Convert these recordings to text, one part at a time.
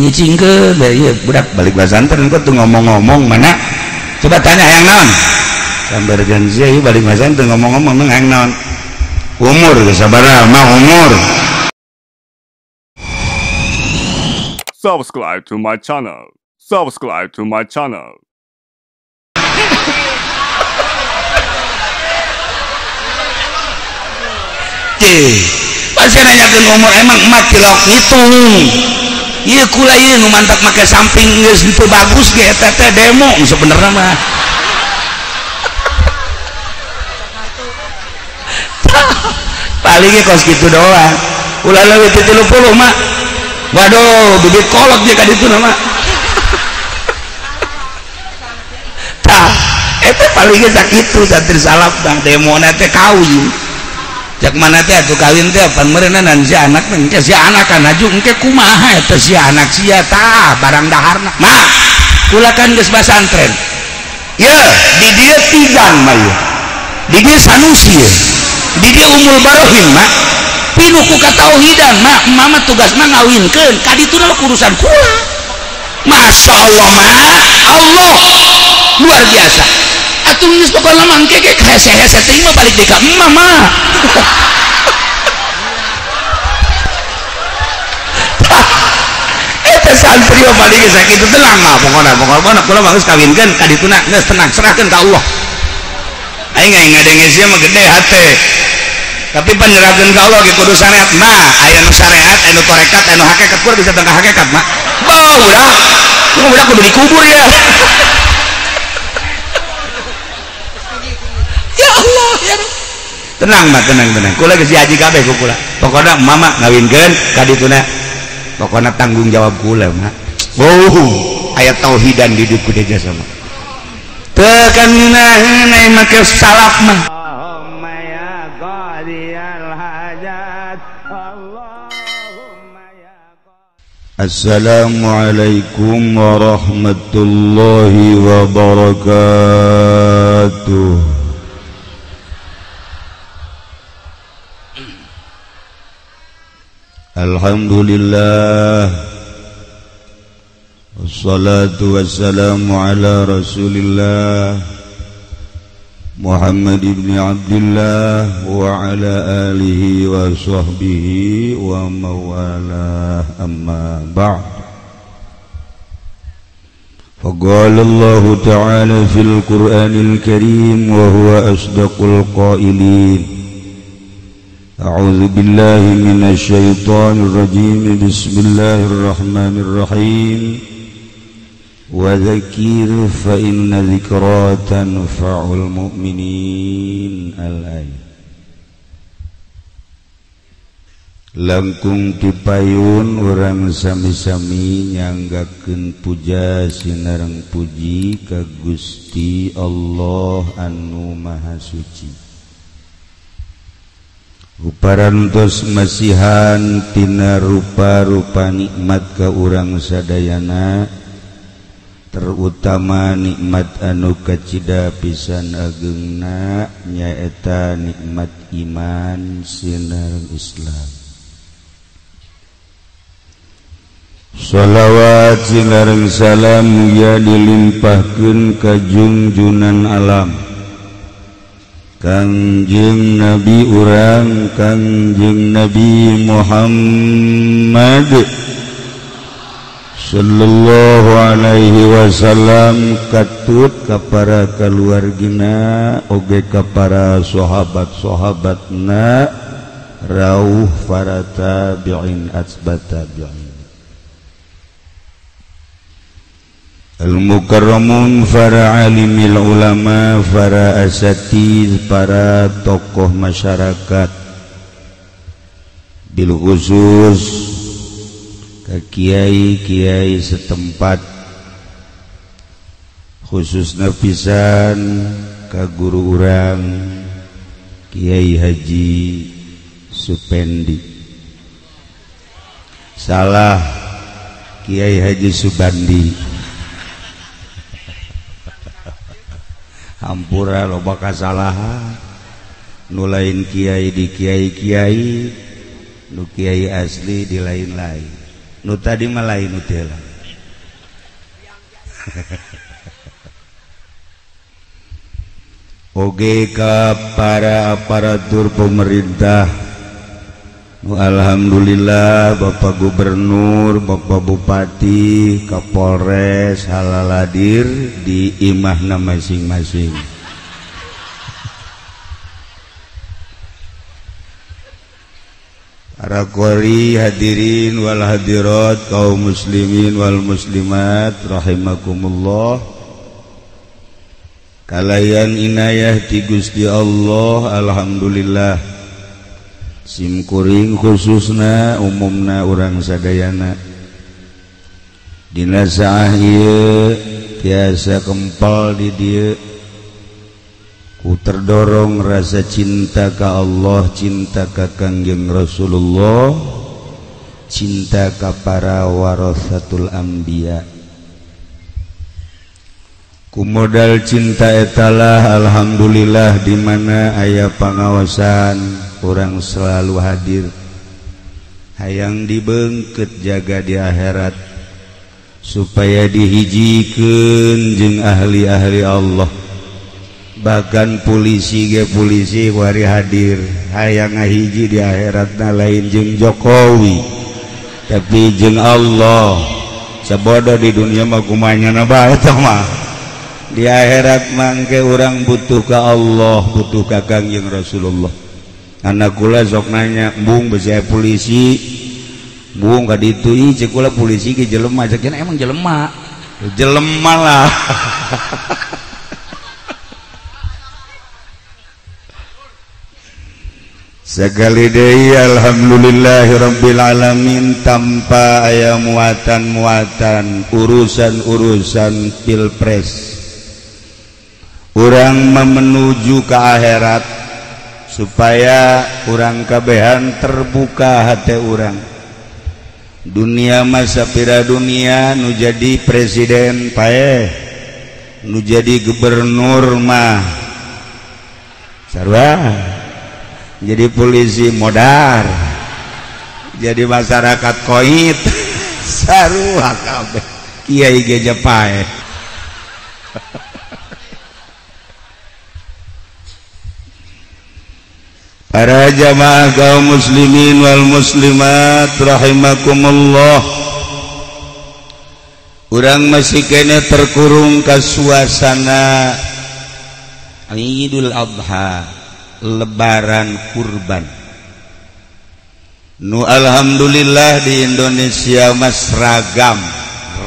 Cicing-cicingkeun ieu budak balik pesantren kok tuh ngomong-ngomong mana? Coba tanya hayang naon? Sambarkeun sia ieu balik pesantren ngomong-ngomong hayang naon? Umur geus sabaraha mah umur. Subscribe to my channel. Subscribe to my channel. Pasti nanyakeun umur emang emak tilok ngitung. Ieu kula ieu nu mantak make samping geus teu bagus ge eta teh demo sebenarnya mah. Paling ge kos kitu doang. Ulah leuwih ti 30 mah. Waduh, bibit kolot ge ka ditu mah. Tah, eta paling ge sakitu santri salaf bang demona teh kawin. Cak mana teh atuh kawin teh pan meureunna si anak engke si anak kan aju engke kumaha eta si anak sia tah barang daharna. Mah, kula kan geus basantren. Ye, di dieu Tijan mah ieu. Di dieu Sanusi ye. Di dieu Ummul Barohin mah. Pinuh ku katauhidan mah, mama tugas mah ngawinkeun ka dituna urusan kula. Masya Allah mah, Allah luar biasa. Atuh geus pokona mah engke ge hese-hese teuing mah balik deui ka emak mah. Eta santri mah paling geus sakitu tenang mah pokona pokona kula mah geus kawinkeun ka dituna geus tenang serahkeun ka Allah. Aing ngadenge sia mah gede hate. Tapi pan nyerahkeun ka Allah ge kudu syariat mah, aya nu syariat, aya nu tarekat, aya nu hakikat, kula bisa tentang hakikat mah. Bau budak. Budak kudu dikubur ya. Ya Allah ya. Tenang mah tenang tenang. Kula geus diaji kabeh ku kula. Pokona mama ngawinkeun ka dituna. Pokona tanggung jawab kula mah. Oh, aya tauhidan di dieu kudu jasa mah. Teu kan ngeunaheun aya make salaf mah. Assalamualaikum warahmatullahi wabarakatuh. Alhamdulillah, wassalatu wassalamu ala rasulillah Muhammad ibn Abdullah wa ala alihi wa sahbihi wa mawalah, amma ba'd. Faqala Allah ta'ala fil Qur'anil Karim wa huwa asdaqul qailin. A'udzu billahi minasy syaithanir rajim. Bismillahirrahmanirrahim. Wa dzakir fa inna dzikra tanfa'ul mu'minin. Al-ayat. Langkung tipayun urang sami-sami nyanggakeun puja sinareng puji ka Gusti Allah anu Maha Suci. Uparantos masihan tina rupa-rupa nikmat ka urang sadayana, terutama nikmat anu kacida pisan ageungna nyaeta nikmat iman sinareng Islam. Shalawat sinareng salam mugia dilimpahkeun ka junjunan alam Kangjeng Nabi urang Kangjeng Nabi Muhammad sallallahu alaihi wasallam, katut ka para kaluargina oge ka para sahabat-sahabatna rauh para tabi'in atsbat tabi'in. Al-mukarramun, para alimil ulama, para asatiz, para tokoh masyarakat, bil khusus ke kiai-kiai setempat, khususna pisan ka guru urang Kiai Haji Supendi, salah Kiai Haji Subandi. Hampura loba kasalahan nu lain kiai di kiai-kiai, nu kiai asli di lain-lain. Nu tadi mah lain nu teh. Oge ka para aparatur pemerintah, alhamdulillah Bapak Gubernur, Bapak Bupati, Kapolres halaladir di imahna masing-masing. Para qori hadirin wal hadirat, kaum muslimin wal muslimat rahimakumullah. Kalayan inayah ti Gusti Allah, alhamdulillah. Simkuring khususna umumna urang sadayana dina saah ieu tiasa kempal di dieu ku terdorong rasa cinta ka Allah, cinta ka Kangjeng Rasulullah, cinta ka para warasatul anbiya. Ku modal cinta etalah alhamdulillah di mana aya pangawasan orang selalu hadir, hayang dibengket jaga di akhirat supaya dihijikeun jeung ahli-ahli Allah. Bahkan polisi ge polisi wari hadir hayang ngahiji di akhiratna lain jeung Jokowi tapi jeung Allah. Sabodo di dunia mah kumanya bae tah mah, di akhirat mangke urang butuh ka Allah, butuh ka Kangjeng Rasulullah. Anak kula sok nanya, "Bung besi polisi, bung ka ditu ih cek kula polisi ge jelema." Cek emang jelema. Jelema lah. Sekali deui alhamdulillahirabbil alamin tanpa aya muatan-muatan urusan-urusan pilpres. Urang menuju ke akhirat supaya urang kabehan terbuka hati urang. Dunia masa pira dunia nu jadi presiden paeh, nu jadi gubernur mah sarua, jadi polisi modar, jadi masyarakat koit sarua kabeh, kiai ge paeh. Para jamaah kaum muslimin wal muslimat rahimakumullah, urang masih kene terkurung ke suasana Idul Adha, Lebaran kurban. Nu alhamdulillah di Indonesia mas ragam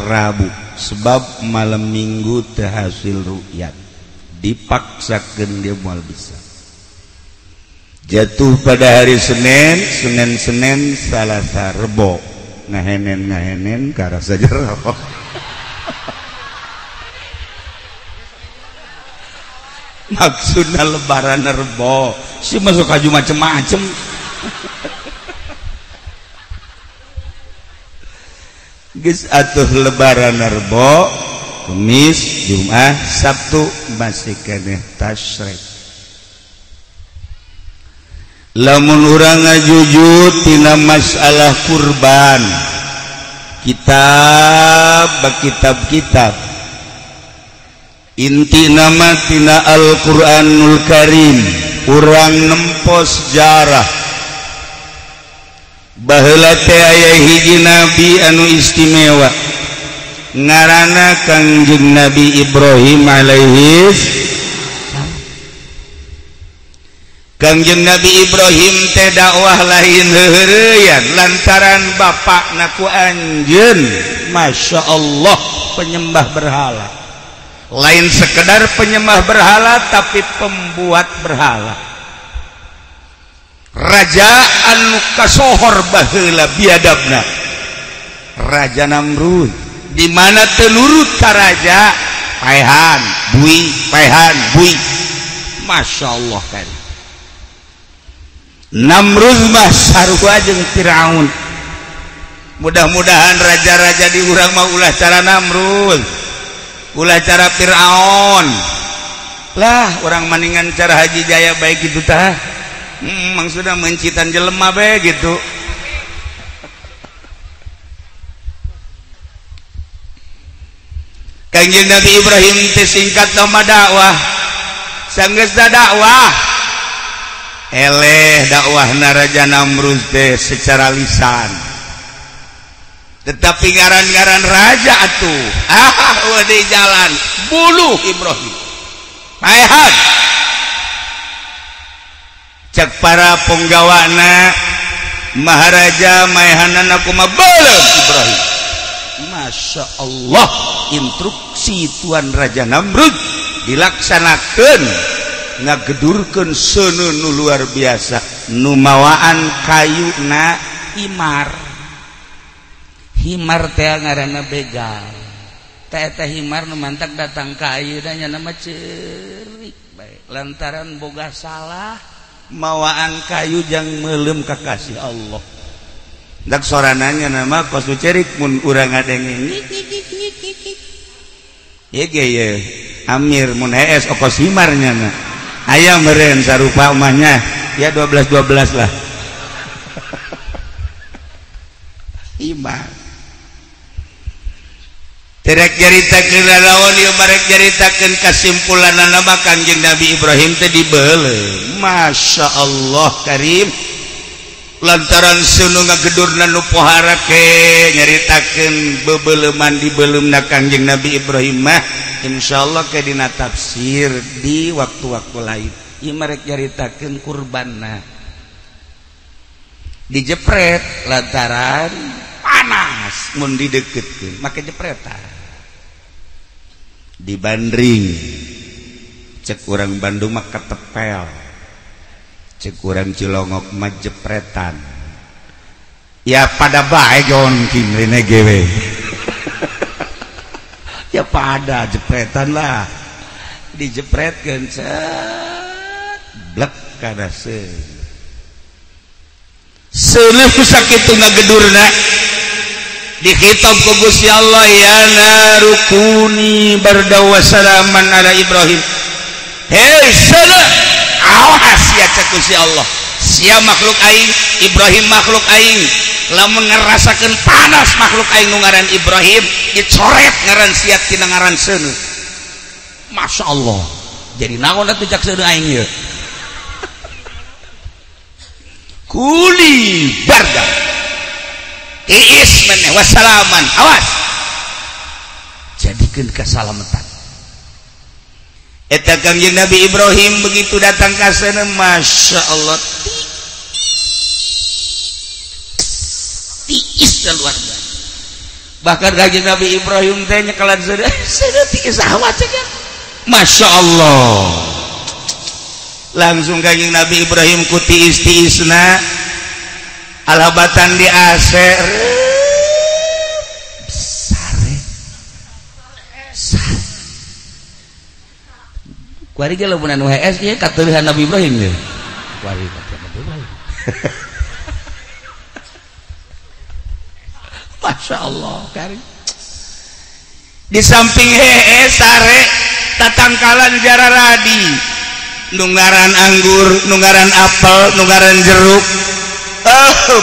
Rabu, sebab malam Minggu teu hasil rukyat, dipaksakeun dia moal bisa. Jatuh pada hari Senin, Senin-Senin, Salasa, Rebo, ngahenen-ngahenen karasa jero. Maksudna lebaran Rebo, si masuk kaju macem-macem. Geus atuh lebaran Rebo, Kamis, Jumat, Sabtu masih keneh tasyrik. Lamun urang ngajujud tina masalah kurban, kitab kitab-kitab inti nama tina Al-Qur'anul Karim, urang nempo sejarah baheula teh aya hiji nabi anu istimewa ngaranna Kangjeng Nabi Ibrahim alaihi. Kangjeng Nabi Ibrahim teh dakwah lain heureyan lantaran bapakna ku anjeun Masya Allah penyembah berhala, lain sekedar penyembah berhala tapi pembuat berhala, raja anu kasohor baheula biadabna, Raja Namrud, di mana teu nurut ka raja paehan bui paehan bui. Masya Allah kan Namrud mah sarua jeung Firaun. Mudah-mudahan raja-raja di urang mah ulah cara Namrud, ulah cara Firaun. Lah orang maningan cara Haji Jaya baik gitu tah. Maksudna mencitan jelema bae gitu. Kangjeng Nabi Ibrahim teh singkat nama dakwah. Sanggeus dakwah. Eleh dakwahna Raja Namrud teh secara lisan. Tetapi ngaran-ngaran raja atuh. Ah, di jalan buluh Ibrahim. Paehan. Cek para penggawana Maharaja maehanana kumaha beuleum Ibrahim. Masya Allah, instruksi Tuan Raja Namrud dilaksanakan, ngagedurkeun seuneu nu luar biasa, nu mawaan kayuna himar. Himar teh ngaranna begal. Teh eta himar nu mantak datang ka ayeuna nya nama ceurik bae lantaran boga salah mawaan kayu jang meuleum ka kasih Allah. Dak sorananya nama kos nu cerik mun urang ngadenge. Ye ge ye Amir mun hees okos himar nyana. Aya meureun sarupa omahnya ya 12 12 lah. Himar. Terek nyaritakeun lalaon ieu barek nyaritakeun kasimpulanna mah Kangjeng Nabi Ibrahim teh dibeuleum. Masya Allah karim. Lantaran seuneu ngagedurna nu pohara ke nyaritakeun bebeuleman dibeuleumna Kangjeng Nabi Ibrahim mah insyaallah ke dina tafsir di waktu-waktu lain. Ieu marek nyaritakeun kurbanna. Dijepret lantaran panas mun dideketkeun make jepretan. Dibandring cek urang Bandung mah ketepel, cek urang Cilongok mah jepretan. Ya pada bae jongking rene gewe. Ya pada jepretan lah, dijepretkeun set blek kana seuneu. Seuneu sakitu ngagedurna dikhitab ku Gusti Allah, ya narukuni barda wa salaman ala Ibrahim. Hei seuneu, awas ya cek Gusti Allah, sia makhluk aing Ibrahim makhluk aing, lamun ngerasakeun panas makhluk aing nu ngaran Ibrahim dicoret ngaran sia tina ngaran seuneu. Masya Allah, jadi naon atuh cak seuneu aing ieu. Kuli barda tiis meneh wassalaman, awas jadikeun kasalamatan. Eta Kangjeng Nabi Ibrahim begitu datang ka sana, Masya Allah tiis luar biasa. Bahkan Kangjeng Nabi Ibrahim teh nyekelan seuneu, seuneu tiis awat cek. Masya Allah, langsung Kangjeng Nabi Ibrahim ku tiis-tiisna alhabatan di AC sare sare. Kuari ge lamun anu HS ieu kateuhan Nabi Ibrahim ye. Kuari kateuhan Nabi Ibrahim. Masya Allah kari. Di samping hees sare tatangkalan jararadi, nunggaran anggur, nunggaran apel, nunggaran jeruk,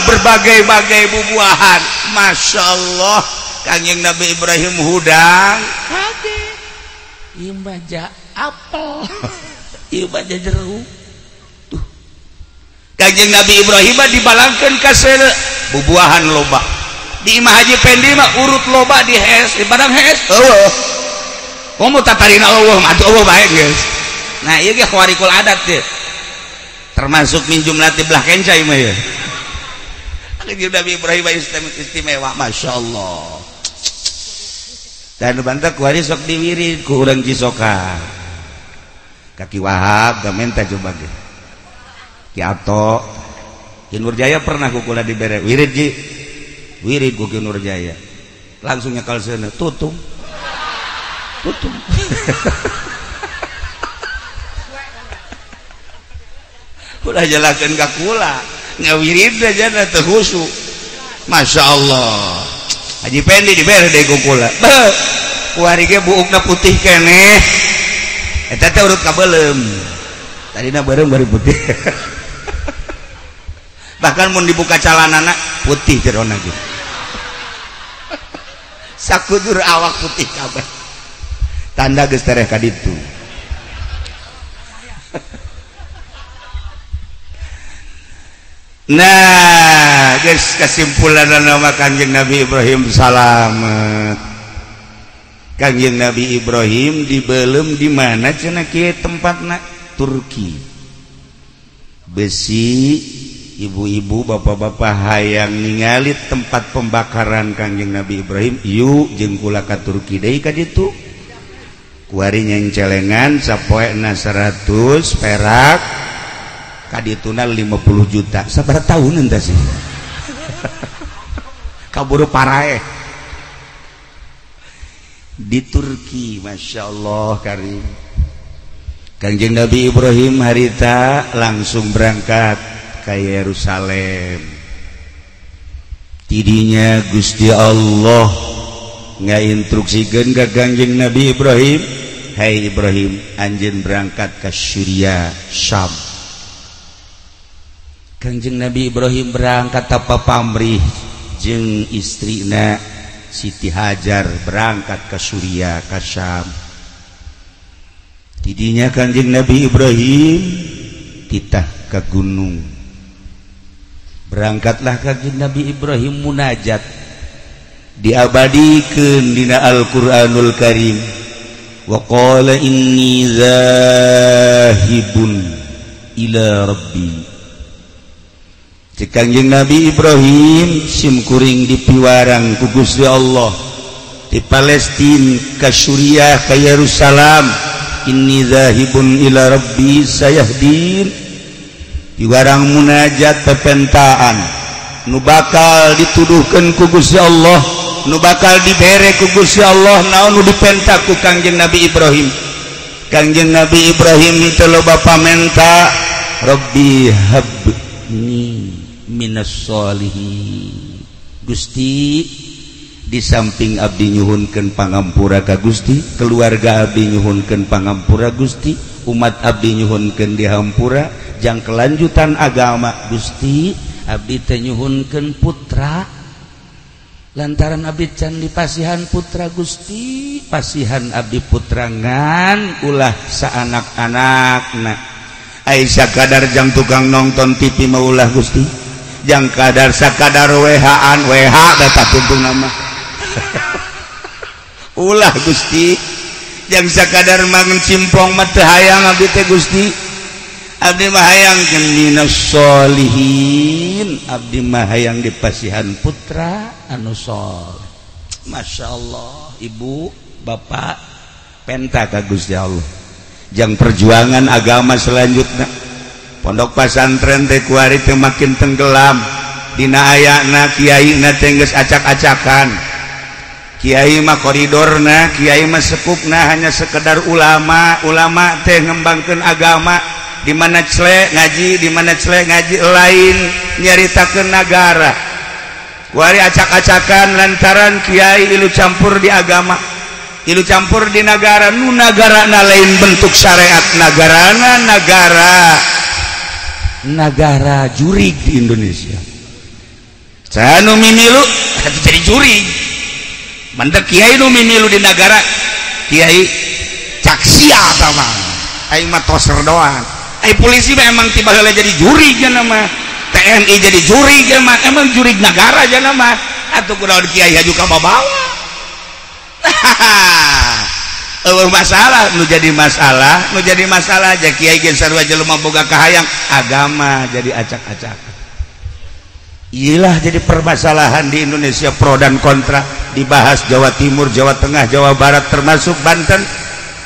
berbagai-bagai bubuahan. Masya Allah, Kangjeng Nabi Ibrahim hudang kaget. Ieu baja apel, ieu baja jeruk. Tuh. Kangjeng Nabi Ibrahim dibalangkeun ka seuneu bubuahan loba. Di Imah Haji Pendi mah urut loba di hees, di padang hees. Eueuh. Komo tatarina eueuh, atuh eueuh bae geus. Nah, ieu ge khawarikul adat teh. Termasuk min jumlati belah kenca ieu mah ye. Kangjeng Nabi Ibrahim istimewa, Masya Allah. Dan bantah kuari sok diwirid ku urang Cisoka. Kaki Wahab da menta coba ge. Ki Ato, Ki Nurjaya pernah ku kula dibere wirid ji. Wirid ku Ki Nurjaya. Langsung nyekal seuneu, tutung. Tutung. Ulah jalakeun ka kula, ngawirid aja teu khusyuk. Masya Allah. Haji Pendi dibere deui ku kula. Beuh, kuari ge buukna putih keneh. Eta teh urut kabeuleum. Tadina beureum bari putih. Bahkan mun dibuka calanana putih jerona ge. Sakujur awak putih kabeh. Tanda geus tereh ka ditu. Nah, geus kesimpulan nama Kanjeng Nabi Ibrahim salamet. Kanjeng Nabi Ibrahim dibelem di mana cenah kieu tempatna? Turki. Besi ibu-ibu bapak-bapak hayang ningali tempat pembakaran Kanjeng Nabi Ibrahim, yuk jeung kula ka Turki deui ka ditu. Kuari nyencelengan sapoena 100 perak kadituna 50 juta. Sabaraha tahunan teh sih? Kaburu paraeh. Di Turki, Masya Allah karim. Kanjeng Nabi Ibrahim harita langsung berangkat ke Yerusalem. Tidinya Gusti Allah ngainstruksikeun ka Kanjeng Nabi Ibrahim, "Hai Ibrahim, anjeun berangkat ke Syria, Syam." Kanjeng Nabi Ibrahim berangkat tanpa pamrih jeung istrina Siti Hajar berangkat ke Suriah, ke Syam. Tidinya Kanjeng Nabi Ibrahim titah ke gunung. Berangkatlah Kanjeng Nabi Ibrahim munajat, diabadikeun dina Al-Qur'anul Karim. Wa qala inni zahibun ila rabbi. Cek Kanjeng Nabi Ibrahim simkuring dipiwarang ku Gusti Allah di Palestina ka Suriah ka Yerusalem. Inni zahibun ila rabbi sayahdin. Diwarang munajat pepentaan nu bakal dituduhkeun ku Gusti Allah, nu bakal dibere ku Gusti Allah, naon nu dipenta ku Kangjeng Nabi Ibrahim. Kangjeng Nabi Ibrahim teu loba pamenta, Rabbi habni minas sholihin. Gusti, di samping abdi nyuhunkeun pangampura ka Gusti, keluarga abdi nyuhunkeun pangampura Gusti, umat abdi nyuhunkeun dihampura, jang kelanjutan agama Gusti, abdi teh nyuhunkeun putra. Lantaran abdi can dipasihan putra Gusti, pasihan abdi putra ngan ulah saanak-anakna. Ai sakadar jang tukang nonton TV mah ulah Gusti, jang kadar sakadar WH-an WH beta tuntung nama. Ulah Gusti, jang sakadar mangan simpong mah teu hayang abdi teh Gusti. Abdi mah hayang minas sholihin, abdi mah hayang dipasihan putra anu soleh. Masya Allah, ibu bapak penta ka Gusti Allah jang perjuangan agama selanjutnya. Pondok pesantren teh kuari teh makin tenggelam dina ayana kiai na teh geus acak-acakan. Kiai mah koridorna, kiai mah sekupna hanya sekedar ulama. Ulama teh ngembangkeun agama, di mana cele ngaji, di mana cele ngaji, lain nyaritakeun nagara. Kuari acak-acakan lantaran kiai ilu campur di agama, ilu campur di nagara. Nu nagarana lain bentuk syariat nagarana, nagara nagara jurig di Indonesia. Sanu mimilu jadi jurig. Mandek kiai nu mimilu di nagara, kiai caksia sama aing mah toser doang. Ai polisi mah emang tiba heula jadi jurig nya mah, TNI jadi jurig nya mah, emang jurig nagara nya mah. Atuh kunaon kiai haju ka babawa. Eueuh masalah nu jadi masalah, nu jadi masalah aja kiai ge sarua jelema boga kahayang agama jadi acak-acakan. Iyalah jadi permasalahan di Indonesia, pro dan kontra dibahas Jawa Timur, Jawa Tengah, Jawa Barat termasuk Banten,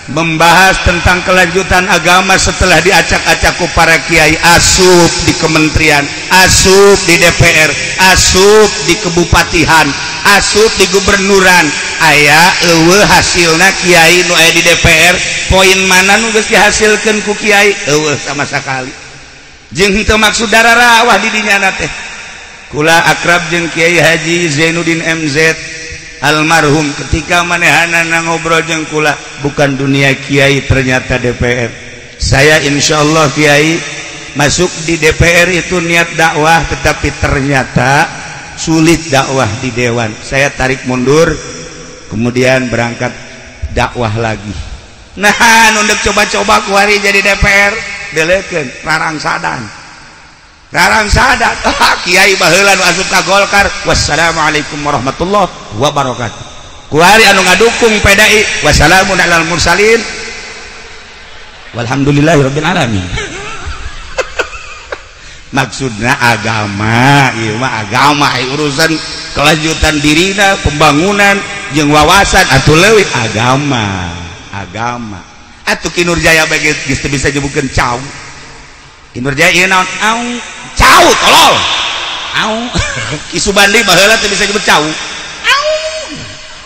membahas tentang kelanjutan agama setelah diacak-acak ku para kiai, asup di kementerian, asup di DPR, asup di kebupatihan, asup di gubernuran. Aya eueuh hasilna kiai nu aya di DPR, poin mana nu geus dihasilkeun ku kiai? Eueuh sama sekali. Jeung henteu maksud dararawah di dinya teh. Kula akrab jeung Kiai Haji Zainuddin MZ almarhum, ketika manehanana ngobrol jeung kula, bukan dunia kiai ternyata DPR. Saya insyaallah kiai masuk di DPR itu niat dakwah, tetapi ternyata sulit dakwah di dewan. Saya tarik mundur, kemudian berangkat dakwah lagi. Nah, nundek coba-coba kuari jadi DPR, delekeun rarangsadan. Rarangsadan. Kiai baheula nu asup ka Golkar. Wassalamualaikum warahmatullahi wabarakatuh. Kuari anu ngadukung PDI, wassalamun alal mursalin. Walhamdulillahirabbil alamin. Maksudna agama, ieu mah agama urusan kelanjutan dirina, pembangunan jeung wawasan atuh leuwih agama. Agama. Atuh Ki Nurjaya bae geus teu bisa nyebutkeun cau. Ki Nurjaya ieu naon? Au, cau tolol. Au. Ki Subandi baheula teu bisa nyebut cau. Au.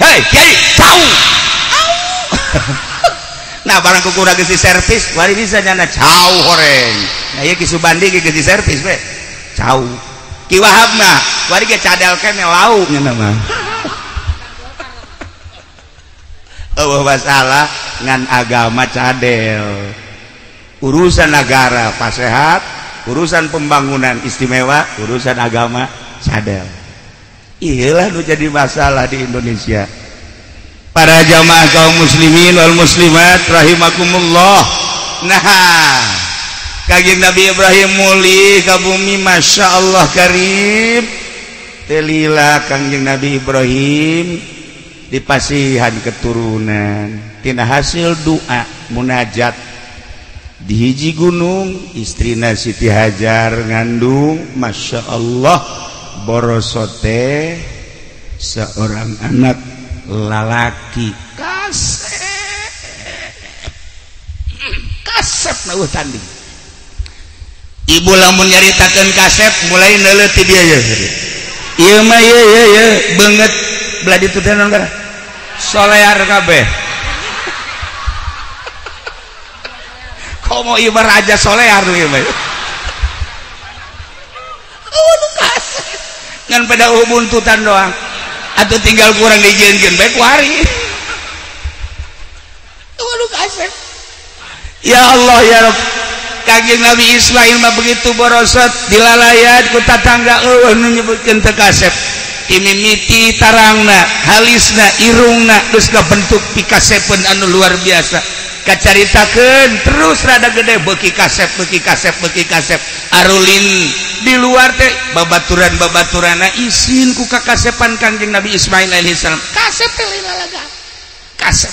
Hei, kiai, cau. Au. Nah, barang ku kurang geus diservis, wari bisa nyana cau horeng. Nah, ieu Ki Subandi ge geus diservis we. Cau. Ki Wahab mah wari ge cadel keneh lauk nya mah. Eueuh masalah ngan agama cadel. Urusan negara pasehat, urusan pembangunan istimewa, urusan agama cadel. Iyalah nu jadi masalah di Indonesia. Para jamaah kaum muslimin wal muslimat rahimakumullah. Nah, Kanjeng Nabi Ibrahim mulih ka bumi, Masya Allah karim. Telila Kanjeng Nabi Ibrahim dipasihan keturunan tina hasil doa munajat di hiji gunung, istrina Siti Hajar ngandung, Masya Allah borosote seorang anak lalaki kasep kasep nauh tanding. Ibu lamun nyaritakeun kasep mulai neuleuh ti dieu ye. Ieu mah ye ye ye beungeut belah ditu teh naon gara solear kabeh. Komo ieu mah raja solear ieu mah. Eueuh kasep ngan pada buntutan doang. Atau tinggal kurang dijieunkeun bae ku hari. Waduh kasep. Ya Allah ya Rabb. Kanjeng Nabi Ismail mah begitu borosot dilalayat ku tatangga eueuh nu nyebutkeun teu kasep. Timimiti tarangna, halisna, irungna geus kabentuk pikasepeun anu luar biasa. Kacaritakeun terus rada gede beuki kasep, beuki kasep, beuki kasep. Arulin di luar teh babaturan-babaturana isin ku kakasepan Kanjeng Nabi Ismail alaihissalam. Kasep teh lalaga. Kasep.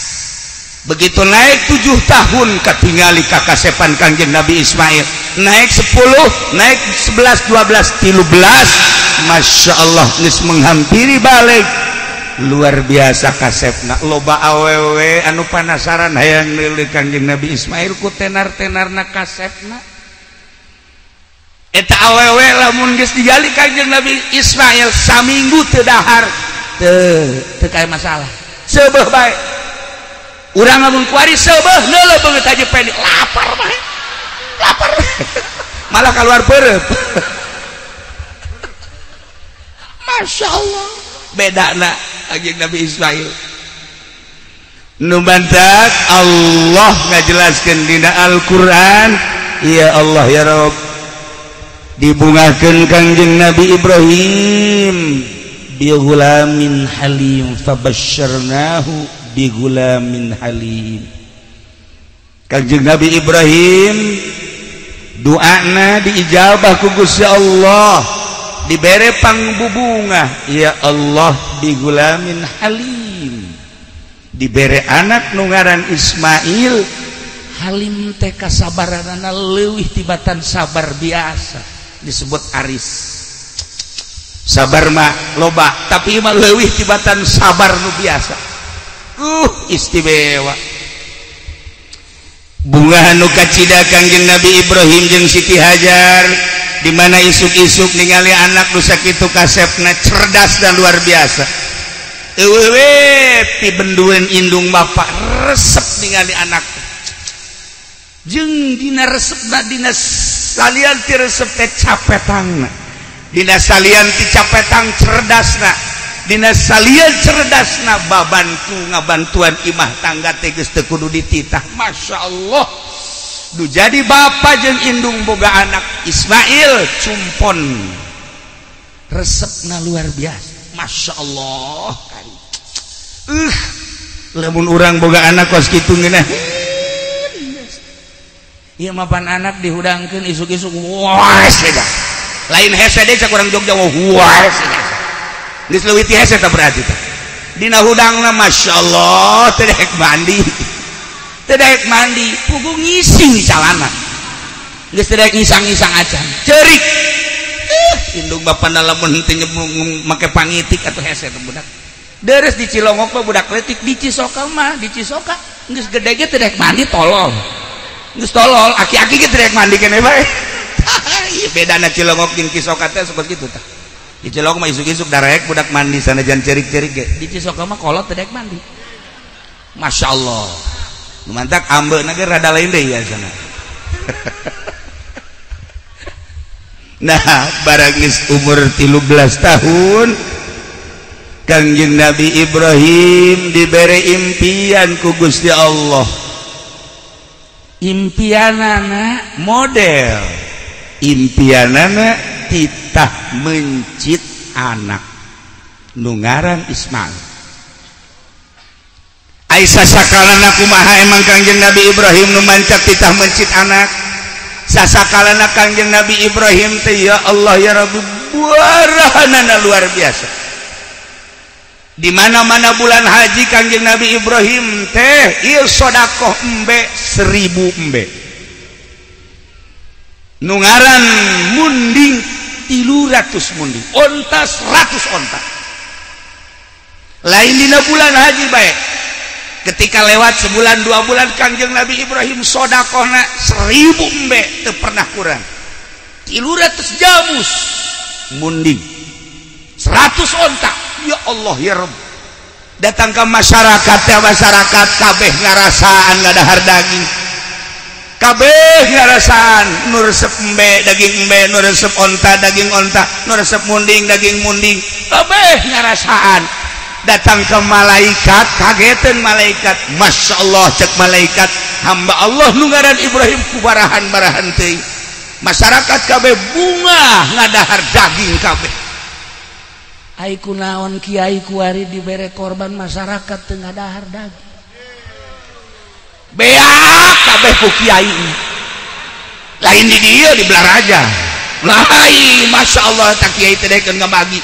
Begitu naik 7 tahun katingali kakasepan Kanjeng Nabi Ismail. Naik 10, naik 11, 12, 13. Masya Allah geus menghampiri balik. Luar biasa kasepna. Loba awewe anu panasaran hayang neuleuh Kanjeng Nabi Ismail ku tenar-tenarna kasepna. Eta awewe lamun geus digali Kanjeng Nabi Ismail saminggu teu dahar teu teu kaya masalah. Seubeuh bae. Urang lamun kuari seubeuh neuleuh beungeut aja pendi lapar bae. Lapar. Malah keluar perep. Masya Allah. Bedana Kanjeng Nabi Ismail. Nu bantak Allah ngajelaskeun dina Al-Qur'an, ya Allah ya Rabb. Dibungahkeun Kanjeng Nabi Ibrahim bi ghulamin halim fabasyarnahu bi ghulamin halim. Kanjeng Nabi Ibrahim doana diijabah ku Gusti Allah, dibere pangbubungah ya Allah bi ghulamin halim. Dibere anak nu ngaran Ismail. Halim teh kasabaranana leuwih tibatan sabar biasa, disebut aris. Sabar mah loba, tapi mah leuwih tibatan sabar nu biasa. Istimewa. Bunga nu kacida Kanjeng Nabi Ibrahim jeung Siti Hajar, di mana isuk-isuk ningali anak nu sakitu kasepna cerdas dan luar biasa. Eueuh we pibendueun indung bapak resep ningali anak. Jeung dina resepna dina salian ti resep teh capetangna. Dina salian ti capetang cerdasna. Dina salian cerdasna babantu ngabantuan imah tangga teh geus teu kudu dititah. Masya Allah. Nu jadi bapa jeung indung boga anak Ismail cumpon. Resepna luar biasa. Masya Allah. Lamun urang boga anak kos kitu ngeunah. Ieu mah pan anak dihudangkeun isuk-isuk wah hese. Lain hese deui cak urang Jogja wah hese. Geus leuwih ti hese tah berarti tah. Dina hudangna masyaallah teu daek mandi. Teu daek mandi, puguh ngising calana. Geus teu daek ngisang-ngisang acan. Ceurik. Indung bapana lamun henteu make pangitik atuh hese teh budak. Deres di Cilongok mah budak leutik, di Cisoka mah, di Cisoka geus gede ge teu daek mandi tolol. Geus tolol, aki-aki ge teu daek mandi keneh bae. Ieu bedana Cilongok jeung Cisoka teh sok kitu tah. Di Cilongok mah isuk-isuk darek budak mandi sanajan ceurik-ceurik ge. Di Cisoka mah kolot teu daek mandi. Masyaallah. Nu mantak ambeuna ge rada lain deui ya sana. Nah, barang geus umur 13 tahun Kangjeng Nabi Ibrahim dibere impian ku Gusti Allah. Impianana model, impianana titah mencit anak nu ngaran Ismail. Aisyah sakalana kumaha emang Kangjeng Nabi Ibrahim nu mancak titah mencit anak? Sasakalana Kangjeng Nabi Ibrahim teh ya Allah ya Rabbi buarahanana luar biasa. Di mana-mana bulan haji Kangjeng Nabi Ibrahim teh ieu sedekah embe 1000 embe. Nu ngaran munding 300 munding, onta 100 onta. Lain dina bulan haji bae. Ketika lewat sebulan 2 bulan Kangjeng Nabi Ibrahim sodakohna 1000 embe teu pernah kurang. 300 jamus munding, 100 onta. Ya Allah ya Rabb. Datang ke masyarakat ya masyarakat kabeh ngarasaan ngadahar daging. Kabeh ngarasaan nu resep embe daging embe, nu resep onta daging onta, nu resep munding daging munding. Kabeh ngarasaan. Datang ke malaikat, kagetan malaikat. Masya Allah cek malaikat, hamba Allah nu ngaran Ibrahim kubarahan-barahan teuing. Masyarakat kabeh bunga ngadahar daging kabeh. Ai kunaon kiai kuari dibere korban masyarakat teu ngadahar daging. Beak kabeh ku kiai. Lain di dieu di Belaraja. Lain Masya Allah tak kiai teh daekeun ngabagi.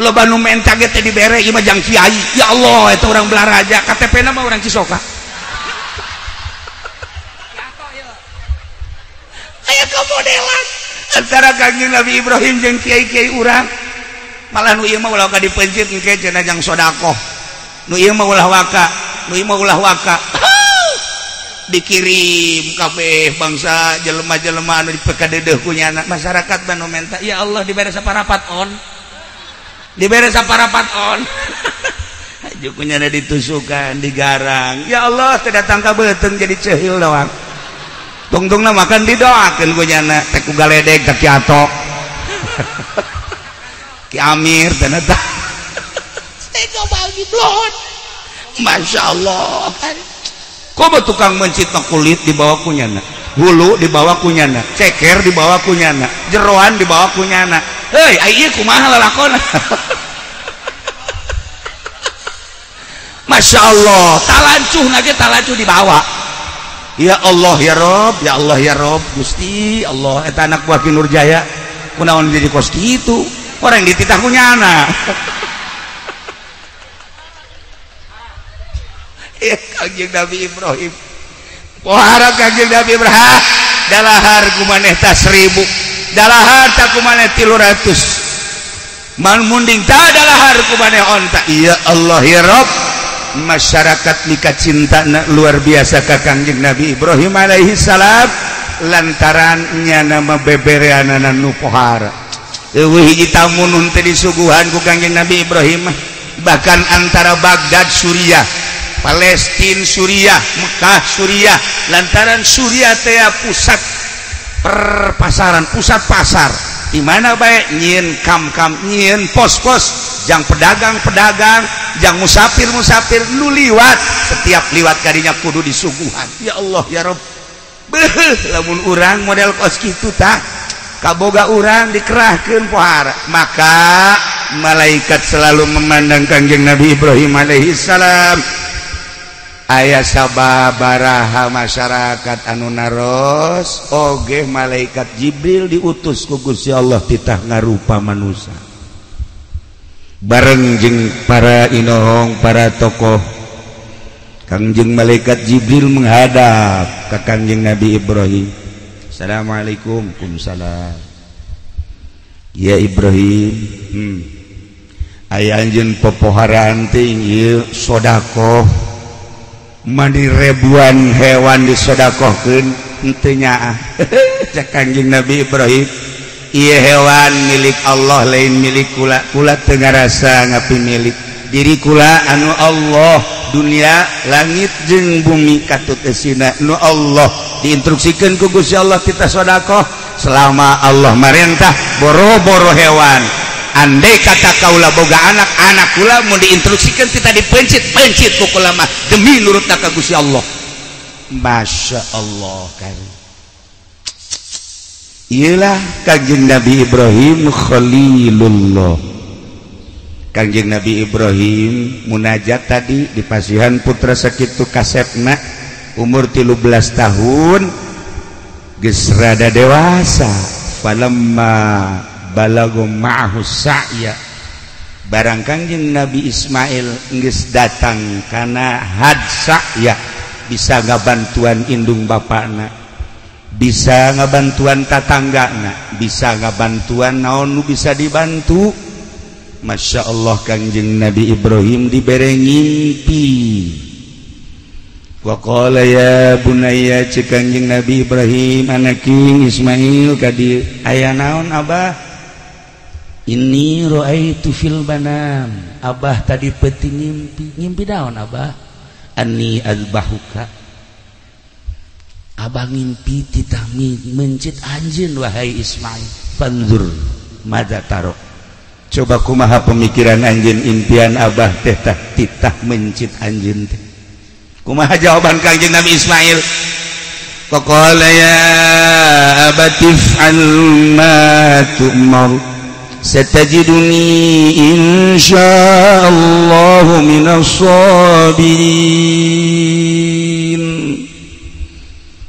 Loba nu menta ge teh dibere ieu mah jang kiai. Ya Allah eta urang Belaraja, KTP-na mah urang Cisoka. Aya kamodelan antara Kangjeng Nabi Ibrahim jeung kiai-kiai urang. Malah nu ieu mah ulah ka dipencit engke cenah jang sedekah. Nu ieu mah ulah waka, nu ieu mah ulah waka. Dikirim kabeh bangsa jelema-jelema anu dipekadeudeeh ku nyana. Masyarakat banu menta, ya Allah dibere saparapat on. Dibere saparapat on. Jukunya ada ditusukan, digarang. Ya Allah, teu datang ka beuteung jadi ceuhil doang. Tungtungna makan didoakeun ku nyana, teh ku galedeg teh Ki Ato. Ki Amir teh eta. Teh bagi blon. Masya Allah. Komo tukang mencit kulit dibawa ku nyana, hulu dibawa ku nyana, ceker dibawa ku nyana, jeroan dibawa ku nyana. Hei, ai ieu kumaha lalakona? Masya Allah, talancuh nage talancuh dibawa. Ya Allah ya Rob, ya Allah ya Rob, Gusti Allah, eta anak buah Ki Nurjaya, kunaon jadi kos kitu? Orang dititah ku nyana. Ya Kangjeng Nabi Ibrahim. Pohara Kangjeng Nabi Ibrahim, dalahar kumaneh ta 1000, dalahar ta kumaneh 300. Man munding ta dalahar kumaneh onta. Ya Allah ya Rob, masyarakat mika cinta luar biasa ka Kangjeng Nabi Ibrahim alaihi salam lantaran nyana mah bebereanana nu pohara. Eueuh hiji tamu nu teu disuguhan ku Kangjeng Nabi Ibrahim, bahkan antara Baghdad Suriah, Palestina Suriah, Mekah Suriah, lantaran Suriah teh pusat perpasaran, pusat pasar. Di mana bae nyieun kam-kam, nyieun pos-pos, jang pedagang-pedagang, jang musafir-musafir nu liwat, setiap liwat kadinya kudu disuguhan. Ya Allah ya Rabb. Beuh, lamun urang model kos kitu tah, kaboga urang dikerahkeun pohara. Maka malaikat selalu memandang Kangjeng Nabi Ibrahim alaihi salam. Aya sababaraha masyarakat anu naros oge malaikat Jibril diutus ku Gusti Allah titah ngarupa manusia bareng jeung para inohong para tokoh. Kangjeng malaikat Jibril menghadap ka Kangjeng Nabi Ibrahim. Assalamualaikum. Waalaikumsalam. Ya Ibrahim, aya anjeun popoharaan teh ieu sedekah mani ribuan hewan disodakohkeun henteu nyaah. Cak Kangjeng Nabi Ibrahim, ieu hewan milik Allah lain milik kula. Kula teu ngarasa ngapi milik diri kula anu Allah, dunia langit jeung bumi katut eusina nu Allah. Diinstruksikeun ku Gusti Allah kita sodakoh selama Allah marentah boro-boro hewan. Andai kata kaula boga anak, anak kula mau diinstruksikan kita dipencit-pencit ku kula mah demi nurut ka Gusti Allah. Masya Allah kan. Iyalah Kangjeng Nabi Ibrahim Khalilullah. Kangjeng Nabi Ibrahim munajat tadi di pasihan putra sakitu kasepna umur 13 tahun geus rada dewasa. Falamma balagu ma'ahu sa'ya, barang Kangjeng Nabi Ismail geus datang kana had sa'ya, bisa ngabantuan indung bapakna, bisa ngabantuan tatanggana, bisa ngabantuan naon nu bisa dibantu. Masya Allah Kangjeng Nabi Ibrahim dibere ngimpi. Wa qala ya bunayya, ceuk Kangjeng Nabi Ibrahim anaki Ismail ka dieu, aya naon abah? Inni ra'aitu fil manam, abah tadi peuting ngimpi. Ngimpi naon abah? Anni azbahuka, abah ngimpi titah mencit anjeun wahai Ismail. Fanzur madza taro, coba kumaha pemikiran anjeun, impian abah teh tah titah mencit anjeun teh. Kumaha jawaban Kangjeng Nabi Ismail? Faqala ya abati if'al ma tu'mar satajiduni insyaallah minas sabirin.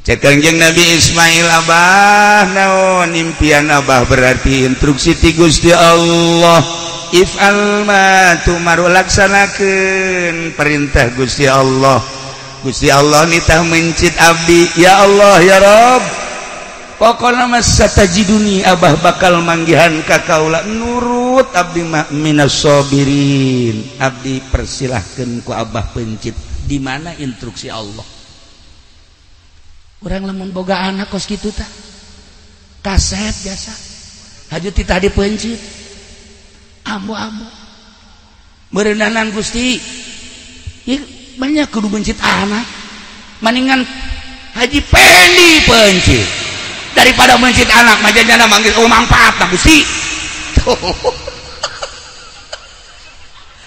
Cek Kangjeng Nabi Ismail, abah naon impian abah? Berarti instruksi ti Gusti Allah, if'al ma tu'mar, laksanakeun perintah Gusti Allah. Gusti Allah nitah mencit abdi, ya Allah ya Rabb, pokona mah satajiduni, abah bakal manggihan ka kaula nurut abdi mah minas sabirin. Abdi persilahkeun ku abah pencit. Di mana instruksi Allah? Urang lamun boga anak kos kitu tah kasep biasa haju titah dipencit ambo-ambo meureundanan Gusti. Ieu banyak kudu mencit anak, maningan Haji Pendi pencit daripada mencit anak majana manggil oh manfaat nah Gusti.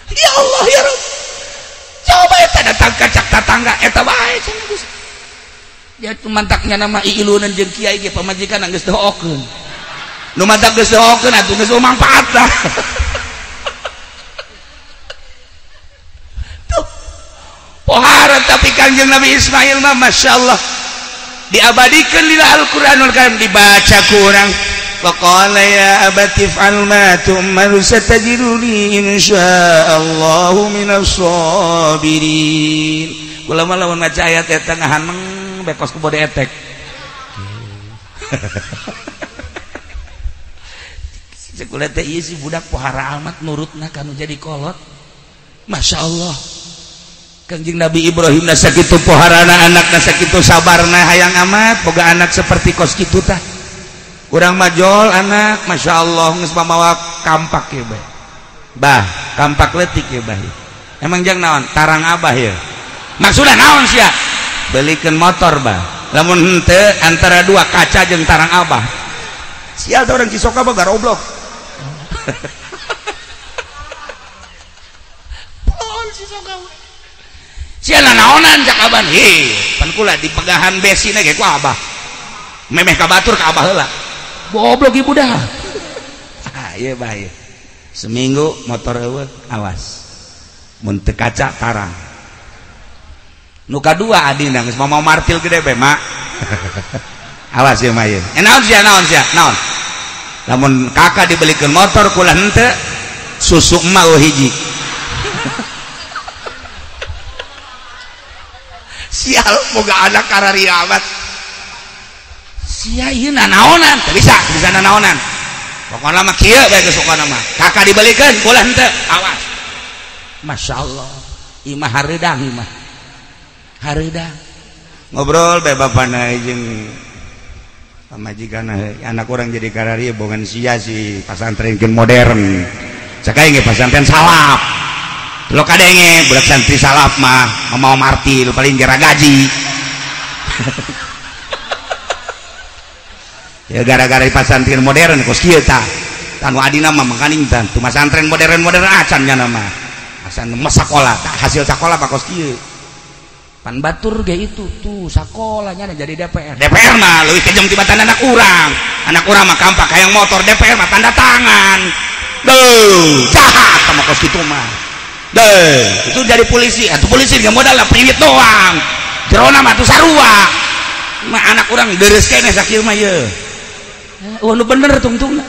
Ya Allah ya Rabb, coba eta datang ka cak tatangga eta bae cenah Gusti. Ya mantaknya nama iilunan jeung kiai ge pamajikan geus doakeun. Nu mantak geus doakeun atuh geus manfaat lah. Tuh. Pohara tapi Kangjeng Nabi Ismail mah Masya Allah diabadikan lila Al-Qur'anul Karim, dibaca ku urang. Faqala ya abati if'al ma tu'mar satajiduni insyaallah minas sabirin. Kula mah lamun maca ayat eta ngahaneng bekos ku bode etek. Cekula teh ieu si budak pohara amat nurutna kanu jadi kolot. Masya Allah. Kangjeng Nabi Ibrahim na sakitu poharana anakna sakitu sabarna, hayang amat boga anak seperti kos kitu tah. Urang majol anak Masya Allah geus mamawa kampak ye bae. Bah, kampak leutik ye bah. Emang jang naon? Tarang abah ye. Maksudna naon sia? Belikeun motor bah. Lamun henteu antara dua kaca jeung tarang abah. Sial teh urang Cisoka mah garoblok. Pohon Cisoka. Sial naonan cak aban. Hei, pan kula dipegahan besina ge ku abah. Memeh ka batur ka abah heula. Goblok ibu dah. Ah, ieu bah ieu. Seminggu motor eueuh, awas. Mun teu kaca tarang. Nu kadua adina geus mau martil gede bae mak. Awas ya mah ieu. Naon sia naon sia naon. Lamun kakak dibelikeun motor kula henteu susu emak eueuh hiji. Sial boga anak kararia amat. Sia ieu nanaonan teu bisa, teu bisa nanaonan. Pokona mah kieu bae geus pokona mah. Kakak dibelikeun kula henteu awas. Masyaallah, imah hareudang imah. Hareudang. Ngobrol bae bapana jeung pamajikan anak orang jadi kararia bongan sia si pasantren modern. Sakai ge pasantren salaf. Lo kadenge budak santri salaf mah mau martil paling gera gaji. Ya gara-gara pasantren modern kos kieu tah. Tanu adina mah makaning tah. Tu pasantren modern-modern acan nya mah. Asan mah sakola, hasil sakola mah kos kieu. Pan batur ge itu tuh sakolanya jadi DPR. DPR mah leuwih kejam tibatan anak urang. Anak urang mah kampak hayang motor, DPR mah tanda tangan. Duh, jahat sama kos kitu mah. Deh, itu jadi polisi. Atuh polisi ge modal lah priwit doang. Jerona mah tuh sarua. Mah anak urang deres keneh sakieu mah ye. Oh, nu bener tungtungna.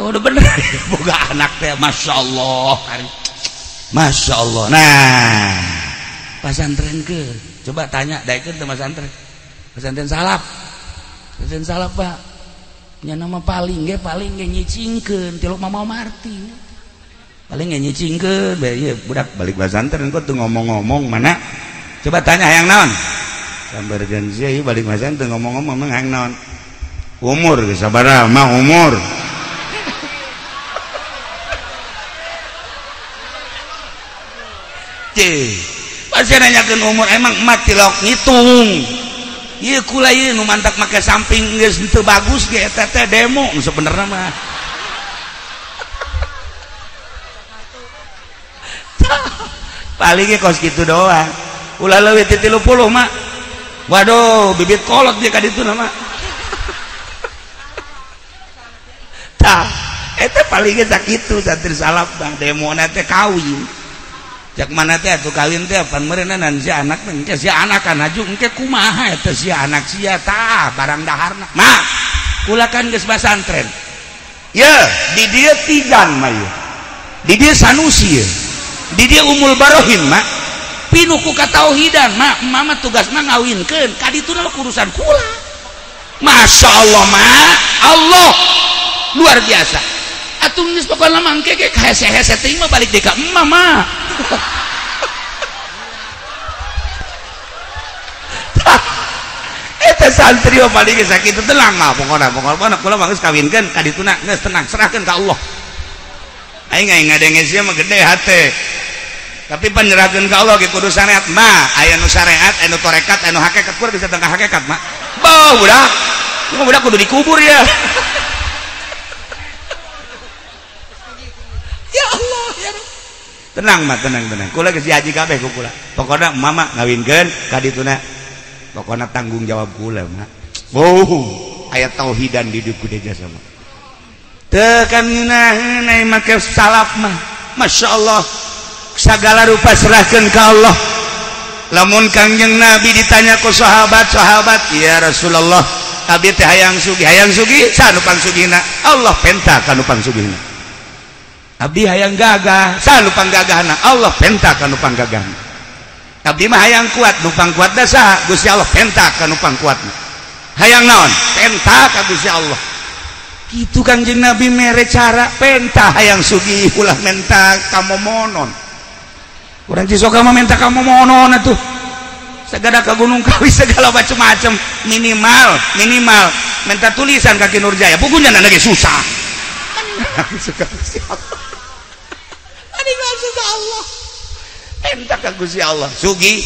Oh, nu bener. Boga anak teh masyaallah. Masyaallah. Nah, pasantren ke coba tanya daekeun teu pasantren. Pasantren salaf. Pasantren salaf, Pak. Nya nama paling ge nyicingkeun tilok mama marti. Paling ge nyicingkeun bae ieu budak balik pasantren kok teu ngomong-ngomong mana? Coba tanya hayang naon? Sambarkeun sia ieu balik pasantren teu ngomong-ngomong mah hayang naon? Umur geus sabaraha mah umur. Cih, pasti nanyakeun umur emang emak tilok ngitung. Ieu kula ieu nu mantak make samping geus teu bagus ge eta teh demo nu sebenarna mah. Paling ge kos kitu doang. Ulah leuwih ti 30 mah. Waduh, bibit kolot dia ka ditu mah. Tah, eta paling ge sakitu santri salaf bang demona teh kawin. Cak mana teh atuh kawin teh pan meureunna si anak teh engke si anak kan haju engke kumaha eta si anak sia tah barang daharna. Mak, kula kan geus pasantren. Ye, di dieu tigan mah ye. Di dieu Sanusi ye. Di dieu Umul Barohin mak. Pinuh ku katauhidan mak, mama tugasna ngawinkeun ka dituna urusan kula. Masyaallah mak, Allah luar biasa. Atuh geus pokona mah engke ge hese-hese teuing mah balik deui ka emak mah. Eta santri mah paling geus sakitu tenang mah pokona pokona kula mah geus kawinkeun ka dituna geus tenang serahkeun ka Allah. Aing aing ngadenge sia mah gede hate. Tapi penyerahkeun ka Allah ge kudu syariat mah, aya nu syariat, aya nu tarekat, aya nu hakikat, kudu bisa tengah hakikat mah. Beuh budak. Ieu budak kudu dikubur ya. Ya Allah ya Rabb. Tenang mah tenang tenang. Kula geus dihaji kabeh ku kula. Pokona mama ngawinkeun ka dituna. Pokona tanggung jawab kula mah. Oh, aya tauhidan di dieu kudu jasa mah. Teu kan ngeunaheun ai make salaf mah. Masyaallah. Segala rupa serahkeun ka Allah. Lamun Kangjeng Nabi ditanya ku sahabat-sahabat, "Ya Rasulullah, abdi teh hayang sugih saha nu pangsugihna?" Allah penta ka nu pangsugihna. Abdi hayang gagah, saha nu panggagahna? Allah penta ka nu panggagahna. Abdi mah hayang kuat, nu pangkuatna saha? Gusti Allah penta ka nu pangkuatna. Hayang naon? Penta ka Gusti Allah. Kitu Kangjeng Nabi mere cara penta hayang sugih ulah menta kamomonon. Urang Cisoka mah menta kamomonon atuh. Segala ka Gunung Kawi segala macem-macem minimal minimal menta tulisan ka Ki Nurjaya. Pugunya lagi susah. Suka Gusti Allah. Adi suka Allah. Penta ka Gusti Allah. Sugih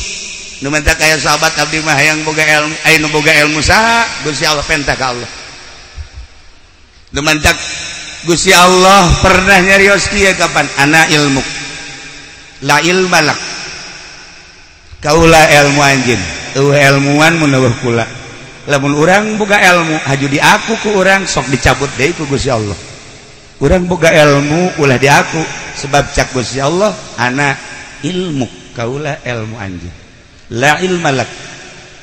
nu menta kaya sahabat abdi mah hayang boga ilmu, aya nu boga ilmu saha? Gusti Allah penta ka Allah. Nu menta Gusti Allah pernah nyarios kieu kapan? Ana ilmu. La ilma lak. Kaula ilmu anjeun. Eueuh ilmuan mun eueuh kula. Lamun urang boga ilmu haju diaku ku urang sok dicabut deui ku Gusti Allah. Urang boga ilmu ulah diaku sebab cak Gusti Allah ana ilmu kaula ilmu anjeun. La ilma lak.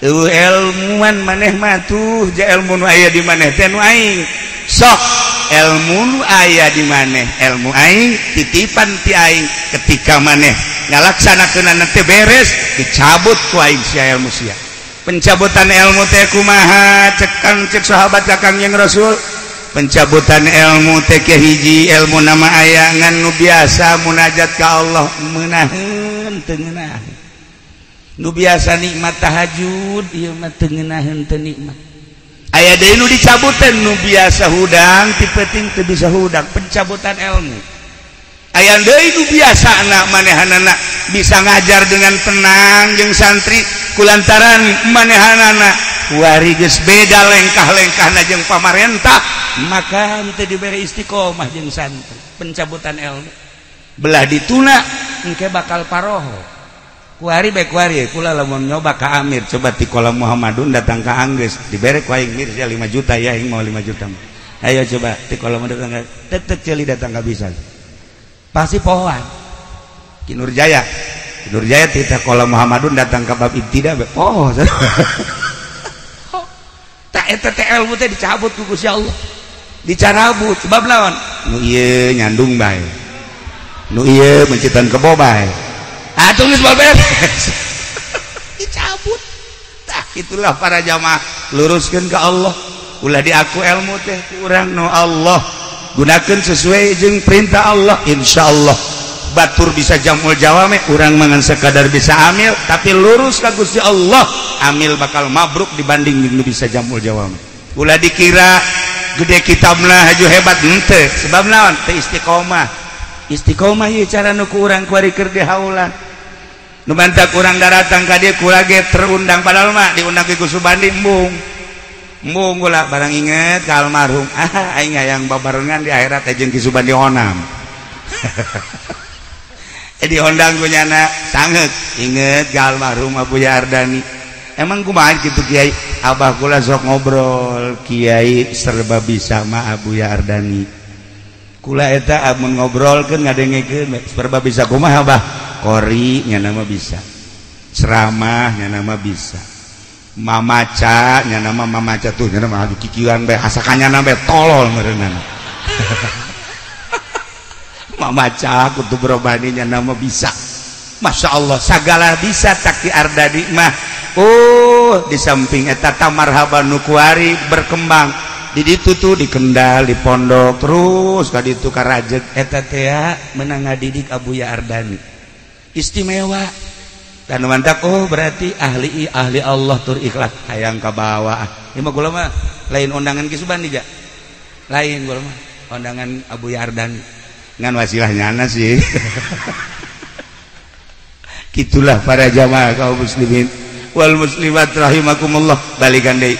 Eueuh ilmuan maneh mah tuh ja ilmu nu aya di maneh teh nu aing. Sok ilmu nu aya di maneh, ilmu aing titipan ti aing ketika maneh ngalaksanakeunana teh beres dicabut ku aing sia ilmu sia. Pencabutan ilmu teh kumaha cek kang cek sahabat ka Kangjeng Rasul? Pencabutan ilmu teh hiji ilmu nama aya ngan nu biasa munajat ka Allah meunaheun teu ngeunaheun. Nu biasa nikmat tahajud ieu mah teu ngeunaheun teu nikmat. Aya deui nu dicabutan nu biasa hudang ti peuting teu bisa hudang, pencabutan ilmu. Aya deui nu biasana manehanana bisa ngajar dengan tenang jeung santri kulantaran manehanana kuari geus beda lengkah-lengkahna jeung pamarentah maka teu dibere istiqomah jeung santri, pencabutan ilmu. Belah dituna engke bakal paroho. Kuari bae kuari kula lamun nyoba ka Amir coba ti kolam Muhammadun datang ka Anggeus dibere ku aing mir 5 juta ya aing mau 5 juta. Ayo coba ti kolam datang ka tetek ceuli datang ka bisa. Pasti pohoan. Ki Nurjaya. Ki Nurjaya ti kolam Muhammadun datang ka bab ibtida poho. Tak eta teh ilmu teh dicabut ku Gusti Allah. Dicarabut sebab lawan nu ieu nyandung bae. Nu ieu mencitan kebo bae. Atuh geus beres. Dicabut. Tah itulah para jamaah luruskeun ka Allah. Ulah diaku ilmu teh ku urang nu Allah. Gunakeun sesuai jeung perintah Allah insyaallah. Batur bisa jamul jawame urang mangan sekadar bisa amil tapi lurus ka Gusti Allah. Amil bakal mabruk dibanding jeung nu bisa jamul jawame. Ulah dikira gede kitabna haju hebat henteu sebab naon teu istiqomah. Istiqomah ieu cara nu ku urang kuari keur dihaulan. Nu mantak urang daratang ka dieu kula ge terundang padahal mah diundang ke Subandi embung. Embung kula barang inget ka almarhum. Ah aing hayang babarengan di akhirat teh jeung Ki Subandi Onam. Diundang ku nyana sangeuk inget ka almarhum Abuya Ardani. Emang kumaha kitu Kiai? Abah kula sok ngobrol Kiai serba bisa mah Abuya Ardani. Kula eta amun ngobrolkeun ngadengekeun serba bisa kumaha Abah? Kori nya nama bisa, ceramah nya nama bisa, mamaca nya nama mamaca tuh nya nama adu kikieuan bae asakanya nama bae tolol meureunana. Mamaca kutu berobani nya nama bisa. Masya Allah sagala bisa tak Ki Ardani mah. Oh di samping eta tamarhaban nu kuari berkembang di ditu tuh di Kendal di pondok terus ka ditu ka Rajeg eta teh meunang ngadidik Abuya Ardani istimewa dan mantak oh berarti ahli ahli Allah tur ikhlas hayang ka bawah. Ieu mah kula mah lain undangan Ki Subandi ja lain kula mah undangan Abuya Ardani ngan wasilah nyana sih. Gitulah para jamaah kaum muslimin wal muslimat rahimakumullah. Balikan deui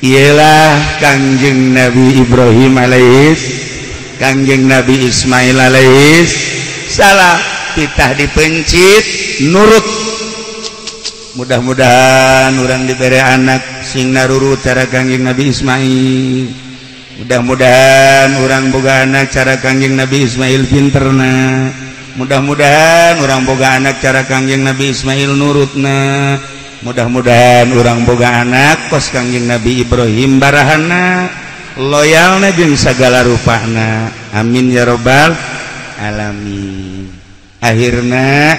ialah Kangjeng Nabi Ibrahim alaihis, Kangjeng Nabi Ismail alaihis salam titah dipencit nurut. Mudah-mudahan urang dibere anak sing narurut cara Kangjeng Nabi Ismail. Mudah-mudahan urang boga anak cara Kangjeng Nabi Ismail pinterna. Mudah-mudahan urang boga anak cara Kangjeng Nabi Ismail nurutna. Mudah-mudahan urang boga anak kos Kangjeng Nabi Ibrahim barahana loyalna jeung sagala rupana. Amin ya robbal alamin. Akhirna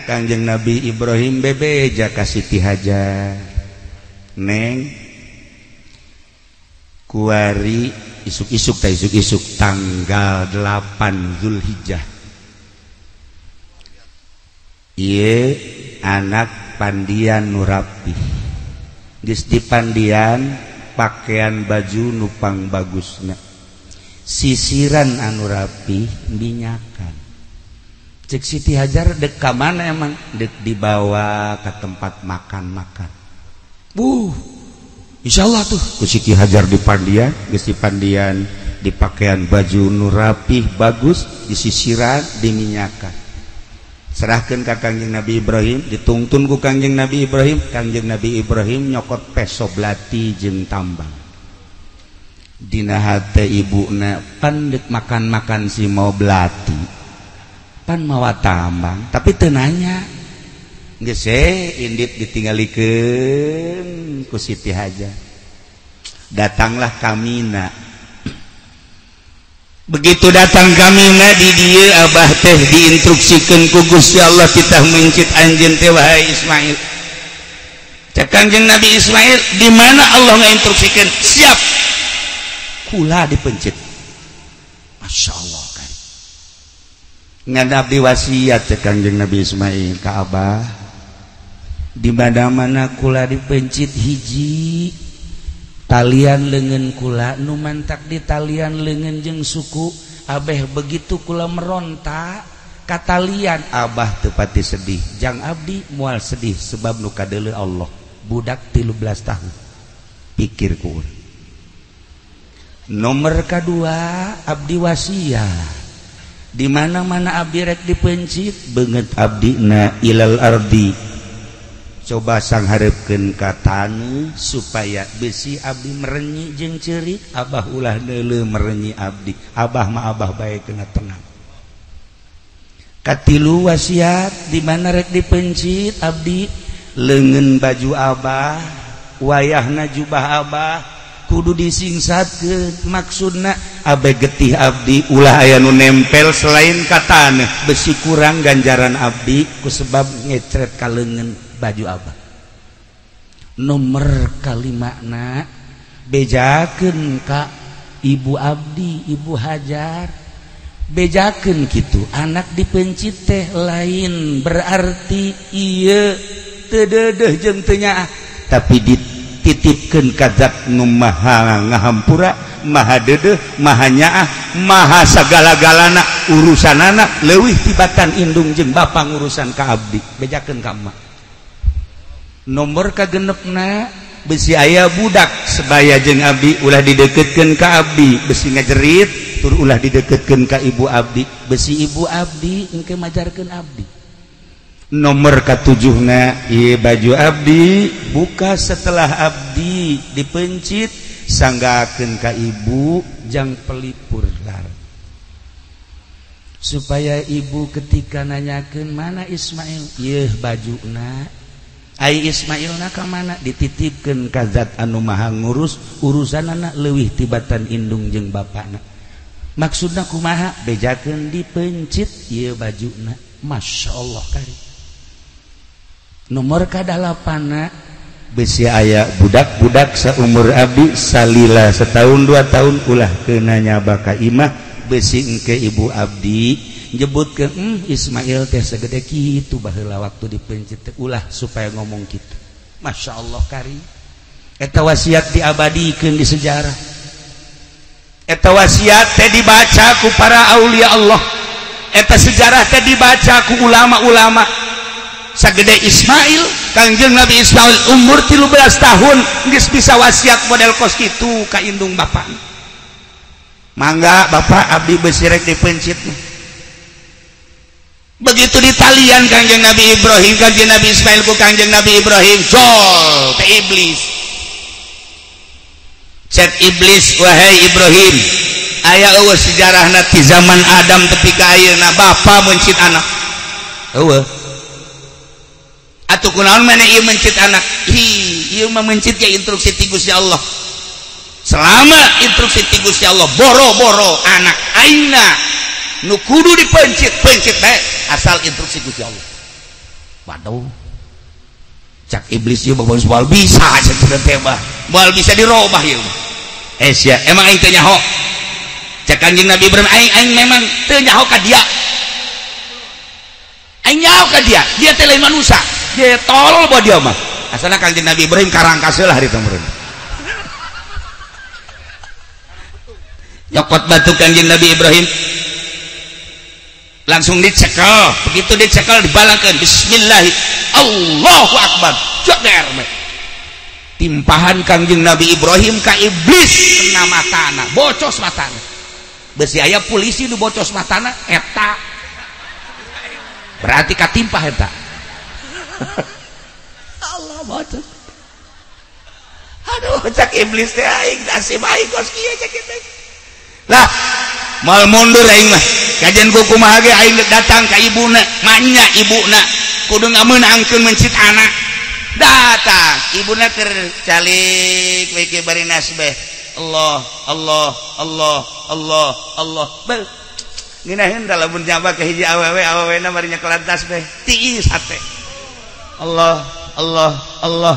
Kangjeng Nabi Ibrahim bebeja ka Siti Hajar, neng kuari isuk-isuk ta isuk-isuk tanggal 8 Zulhijjah ieu anak pandian nu rapih geus dipandian pakaian baju nupang bagusna sisiran anu rapih minyakan. Cek Siti Hajar dek ka mana emang dek dibawa ke tempat makan-makan. Insyaallah tuh ku Siti Hajar dipandian geus dipandian dipakaian baju nu rapih bagus disisiran diminyakan. Serahkan ka Kangjeng Nabi Ibrahim, ditungtun ku Kangjeng Nabi Ibrahim. Kangjeng Nabi Ibrahim nyokot peso belati jeung tambang. Dina hate ibuna pan dek makan-makan si mau belati pan mawa tambang tapi teu nanya. Geus indit ditinggalikeun ku Siti Hajar. Datanglah Kamina. Begitu datang Kamina di dieu abah teh diinstruksikeun ku Gusti Allah titah mencit anjeun teh wahai Ismail. Cek Kangjeng Nabi Ismail di mana Allah ngainstruksikeun? Siap. Kula dipencit. Masya Allah kan. Ngan abdi wasiat cek Kangjeng Nabi Ismail ka abah. Di mana-mana kula dipencit hiji talian leungeun kula nu mantak di talian leungeun jeung suku abeh begitu kula meronta ka talian abah teu pati sedih jang abdi moal sedih sebab nu kadeuleu Allah budak 13 tahun pikir ku urang. Nomor kadua abdi wasiat di mana-mana abdi rek dipencit beungeut abdi na ilal ardi coba sangharepkeun ka taneuh supaya besi abdi merenyi jeung ceurik abah ulah neuleuh merenyi abdi abah mah abah bae kena tenang. Katilu wasiat di mana rek dipencit abdi leungeun baju abah wayahna jubah abah kudu disingsatkeun maksudna abe getih abdi ulah aya nu nempel selain ka taneuh besi kurang ganjaran abdi ku sebab ngecret ka leungeun baju abah. Nomor kalimana bejakeun ka ibu abdi ibu Hajar bejakeun kitu anak dipencit teh lain berarti ieu teu deudeuh jeung teu nyaah tapi dititipkeun ka zat nu maha ngahampura maha deudeuh maha nyaah maha sagala-galana urusanana leuwih tibatan indung jeung bapa ngurusan ka abdi bejakeun ka emak. Nomor kagenepna besi aya budak sebaya jeung abdi ulah dideketkeun ka abdi besi ngajerit tur ulah dideketkeun ka ibu abdi besi ibu abdi engke majarkeun abdi. Nomor katujuhna ieu baju abdi buka setelah abdi dipencit sanggakeun ka ibu jang pelipur lar supaya ibu ketika nanyakeun mana Ismail ieu bajuna ai Ismailna ka mana dititipkeun ka zat anu maha ngurus urusanana leuwih tibatan indung jeung bapana. Maksudna kumaha bejakeun dipencit ieu bajuna. Masya Allah kari. Nomor kadalapana besi aya budak-budak saumur abdi salila setahun dua tahun ulah keuna nyaba ka imah besi engke ibu abdi nyebutkeun Ismail teh segede kitu baheula waktu dipencit teh ulah supaya ngomong kitu. Masya Allah kari. Eta wasiat diabadikeun di sejarah. Eta wasiat teh dibaca ku para aulia Allah. Eta sejarah teh dibaca ku ulama-ulama. Sagede Ismail, Kangjeng Nabi Ismail umur 13 tahun geus bisa wasiat model kos kitu ka indung bapak. Mangga bapak abdi besi rek dipencit. Begitu ditalian Kangjeng Nabi Ibrahim, Kangjeng Nabi Ismail ku Kangjeng Nabi Ibrahim, jol teh iblis. Cek iblis, wahai Ibrahim, aya eueuh sejarahna ti zaman Adam tepi ka ayeuna bapa mencit anak. Eueuh. Atuh kunaon maneh ieu mencit anak? Hi, ieu mah mencit ge instruksi ti Gusti Allah. Selama instruksi ti Gusti Allah boro-boro anak aingna nu kudu dipencit, pencit bae asal instruksi Gusti Allah. Waduh. Cak iblis ieu mah moal bisa cenah teh mah. Moal bisa dirobah ieu mah. Eh sia, emang aing teu nyaho. Cak Kangjeng Nabi Ibrahim aing aing memang teu nyaho ka dia. Aing nyaho ka dia, dia teh lain manusia. Dia tolol bae dia mah. Asalna Kangjeng Nabi Ibrahim karangkas heula harita meureun. Nyokot batu Kangjeng Nabi Ibrahim langsung dicekel, begitu dicekel dibalangkeun bismillah Allahu akbar jeger timpahan Kangjeng Nabi Ibrahim ka iblis kena matana bocos matana besi aya polisi nu bocos matana eta berarti katimpah eta. Allah bocos aduh cak iblis teh aing nasib aing kos kieu cak iblis lah mal mundur aing mah kajian ku kumaha ge aing datang ka ibuna manya ibuna kudu ngameunangkeun mencit anak. Datang ibuna keur calik we ke bari nasbeh. Allah Allah Allah Allah Allah. Bel ngeunaheun da lamun nyaba ka hiji awewe awewena bari nyekelan tasbeh tiis hate. Allah Allah Allah.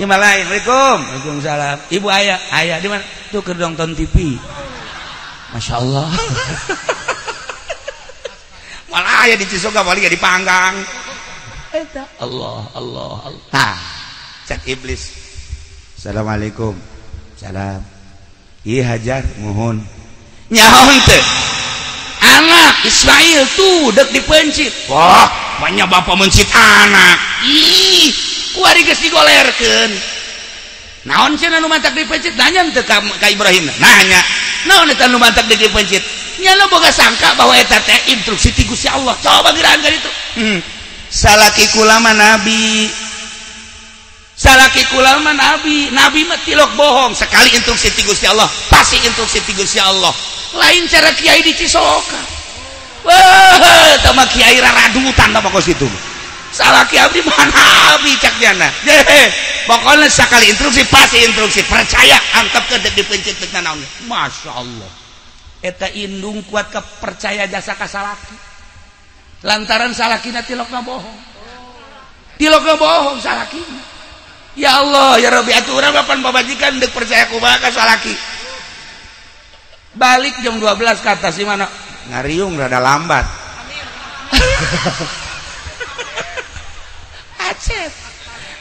Ieu mah lain. Waalaikum. Waalaikumsalam. Ibu aya, aya di mana? Tuh keur nonton TV. Masya Allah. Malah aya di Cisoga paling dipanggang. Eta Allah Allah Allah. Tah, cek iblis. Assalamualaikum. Salam. Ieu hajar mohon. Nyaho teu? Anak Ismail tuh dek dipencit. Wah, banyak bapak mencit anak. Ih, kuari geus digolerkeun. Naon cenah nu mantak dipencit? Nanya teu ka Ibrahim. Nanya. Naon eta nu mantak dipencit? Nya nu boga sangka bahwa eta teh instruksi ti Gusti Allah. Coba geuraan ka ditu. Salaki kula mah nabi. Salaki kula mah nabi. Nabi mah tilok bohong. Sekali instruksi ti Gusti Allah, pasti instruksi ti Gusti Allah. Lain cara kiai di Cisoka. Wah, eta mah kiai raradutan tah pokos itu. Salaki abdi mah nabi cak jana. Pokoknya sekali instruksi pasti instruksi, percaya antep ke dek dipencit teu naon. Masya Allah. Eta indung kuat kepercaya jasa ka salaki. Lantaran salakina tilokna bohong. Tilokna bohong salakina. Ya Allah, ya Rabbi atuh urang papan pabajikan deuk percaya kumaha ka salaki. Balik jam 12 ke atas di mana? Ngariung rada lambat. Acet.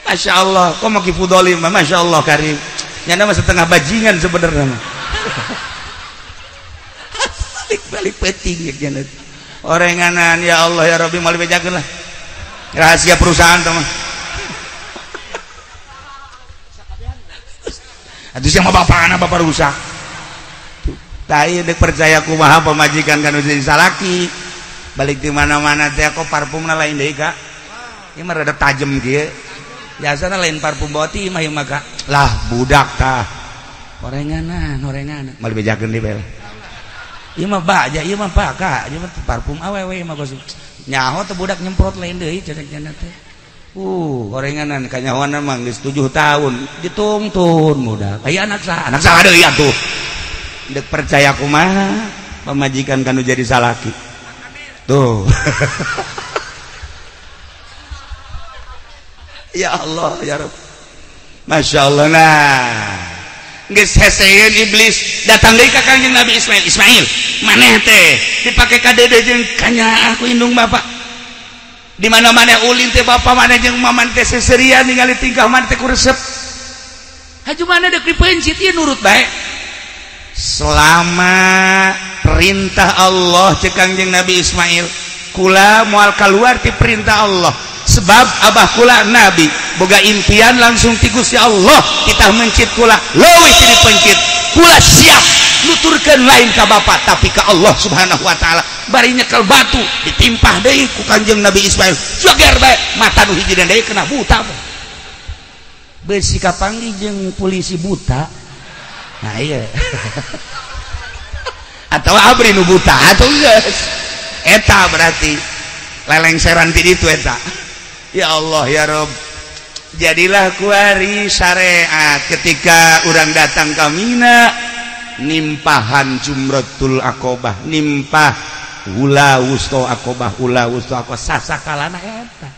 Masya Allah, kok mau kifudoli mah, Masya Allah karim. Nyana mah setengah bajingan sebenarnya mah. Balik-balik peting ya nyana. Orenganan ya Allah ya Rabbi mal bejakeun lah. Rahasia perusahaan teh mah. Atuh sia mah bapana bapak rusak. Tai dek percaya kumaha pamajikan kan jadi salaki. Balik di mana-mana teh kok parfumna lain deui ka. Ieu mah rada tajem kieu. Biasana lain parfum boti mah ieu mah ka. Lah budak tah. Orenganan, orenganan. Mal bejakeun deui bae. Ieu mah baja, ieu mah paka, ieu mah parfum awewe ieu mah kos. Nyaho teh budak nyemprot lain deui cenah teh. Orenganan kanyahoana mah geus 7 tahun ditungtun budak. Aya anak saha? Anak saha deui atuh. Dek percaya kumaha pamajikan kanu jadi salaki. Tuh. Ya Allah ya Rabb. Masya Allah nah. Geus heseun iblis datang deui ka Kangjeng Nabi Ismail. Ismail, maneh teh dipake kadede jeung kanyaah ku indung bapak. Di mana maneh ulin teh bapak maneh jeung maman teh seserian ningali tingkah maneh teh ku resep. Haju maneh deuk dipencit ieu nurut bae. Selama perintah Allah cek Kangjeng Nabi Ismail, kula moal keluar ti perintah Allah. Sebab abah kula nabi boga impian langsung ti Gusti Allah kita mencit kula leuwih ti dipencit kula siap nuturkeun lain ka bapak tapi ka Allah Subhanahu wa taala. Bari nyekel batu ditimpah deui ku Kangjeng Nabi Ismail joger bae mata nu hiji deui kena buta. Beusi kapanggih jeung polisi buta. Nah iya. Atau abri nu buta atuh geus. Eta berarti lelengseran ti ditu eta. Ya Allah ya Rob. Jadilah kuari syariat ketika urang datang ka Mina nimpahan jumratul aqobah, nimpah ula wusto aqobah, ula wusto aqobah sasakalana eta.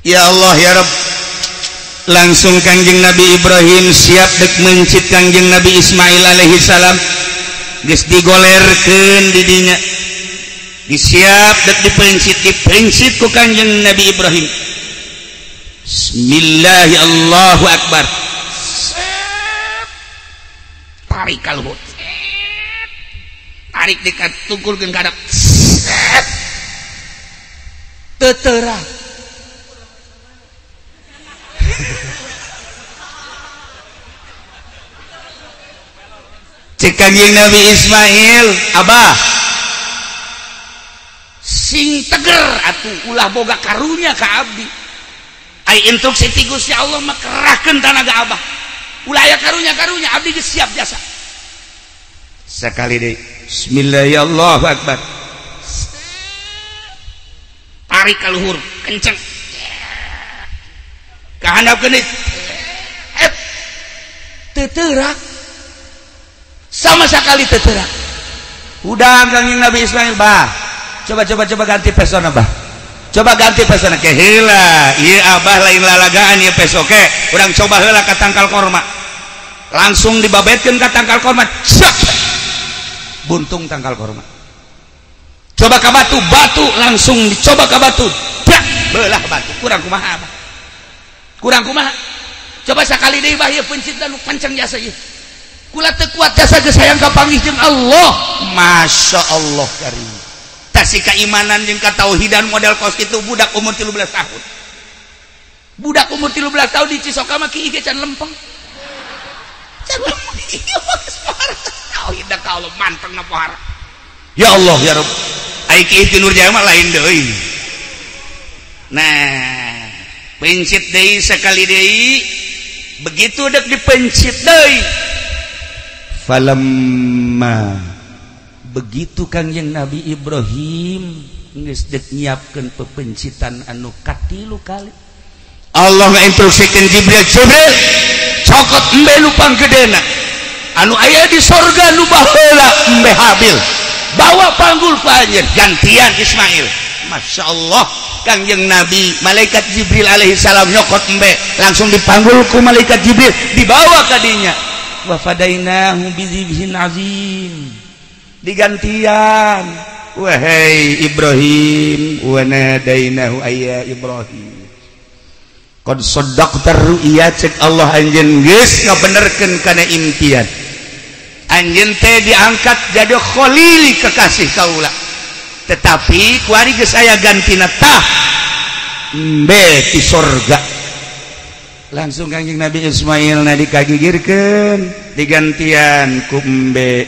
Ya Allah ya Rob. Langsung Kangjeng Nabi Ibrahim siap dek mencit Kangjeng Nabi Ismail alaihi salam. Geus digolerkeun di dinya. Disiap dek dipencit, dipencit ku Kangjeng Nabi Ibrahim. Bismillahi Allahu Akbar. Tarik kaluhur. Tarik dekat tungkulkeun ka hadap. Teu terang. Cek Kangjeng Nabi Ismail, abah sing teger atuh ulah boga karunya ka abdi. Ai instruksi ti Gusti Allah mah kerahkeun tanaga abah. Ulah aya karunya-karunya abdi geus siap jasa. Sekali deui. Bismillahirrahmanirrahim. Tarik ka luhur. kenceng kahandapkeun deui teu teurak sama sekali teu teurak. Udah Kangjeng Nabi Ismail bah coba coba coba ganti pesona bah, coba ganti pesona ke heula ieu abah lain lalagaan ieu peso ke urang coba heula ka tangkal korma, langsung dibabetkeun ka tangkal korma, cek buntung tangkal korma, coba ka batu, batu langsung dicoba ka batu, dak belah batu, kurang kumaha abah, kurang kumaha, coba sakali deui bah ieu peuncitna nu kenceng jasa ieu, kula teu kuat jasa geus hayang kapanggih jeung Allah. Masya Allah karim, tasih keimanan jeung katauhidan model kos kitu budak umur 13 tahun, budak umur 13 tahun di Cisoka mah kieu ge can lempeng, can lempeng ieu mah geus pohara tauhid da ka Allah manteng na pohara. Ya Allah ya Rabb, ai kieu ti Nurjaya mah lain deui. Nah pencit deui sekali deui, begitu dek dipencit deui falamma, begitu Kangjeng Nabi Ibrahim geus dek nyiapkeun pepencitan anu katilu kali, Allah ngainstruksikeun Jibril, Jibril cokot embe nu panggedena anu aya di sorga nu baheula embe Habil, bawa panggul ku anjeun gantian Ismail. Masya Allah Kangjeng Nabi malaikat Jibril alaihi salam nyokot embe langsung dipanggul ku malaikat Jibril dibawa ka dinya, wa fadainahu bizibhin azim, digantian wahai Ibrahim, wa nadainahu ayya Ibrahim qad saddaqta ru'ya, cek Allah anjeun geus ngabenerkeun kana impian anjeun teh diangkat jadi khalil kekasih kaula, tetapi kuari geus aya gantina tah embe ti sorga. Langsung Kangjeng Nabi Ismail na dikagigirkeun digantian ku embe,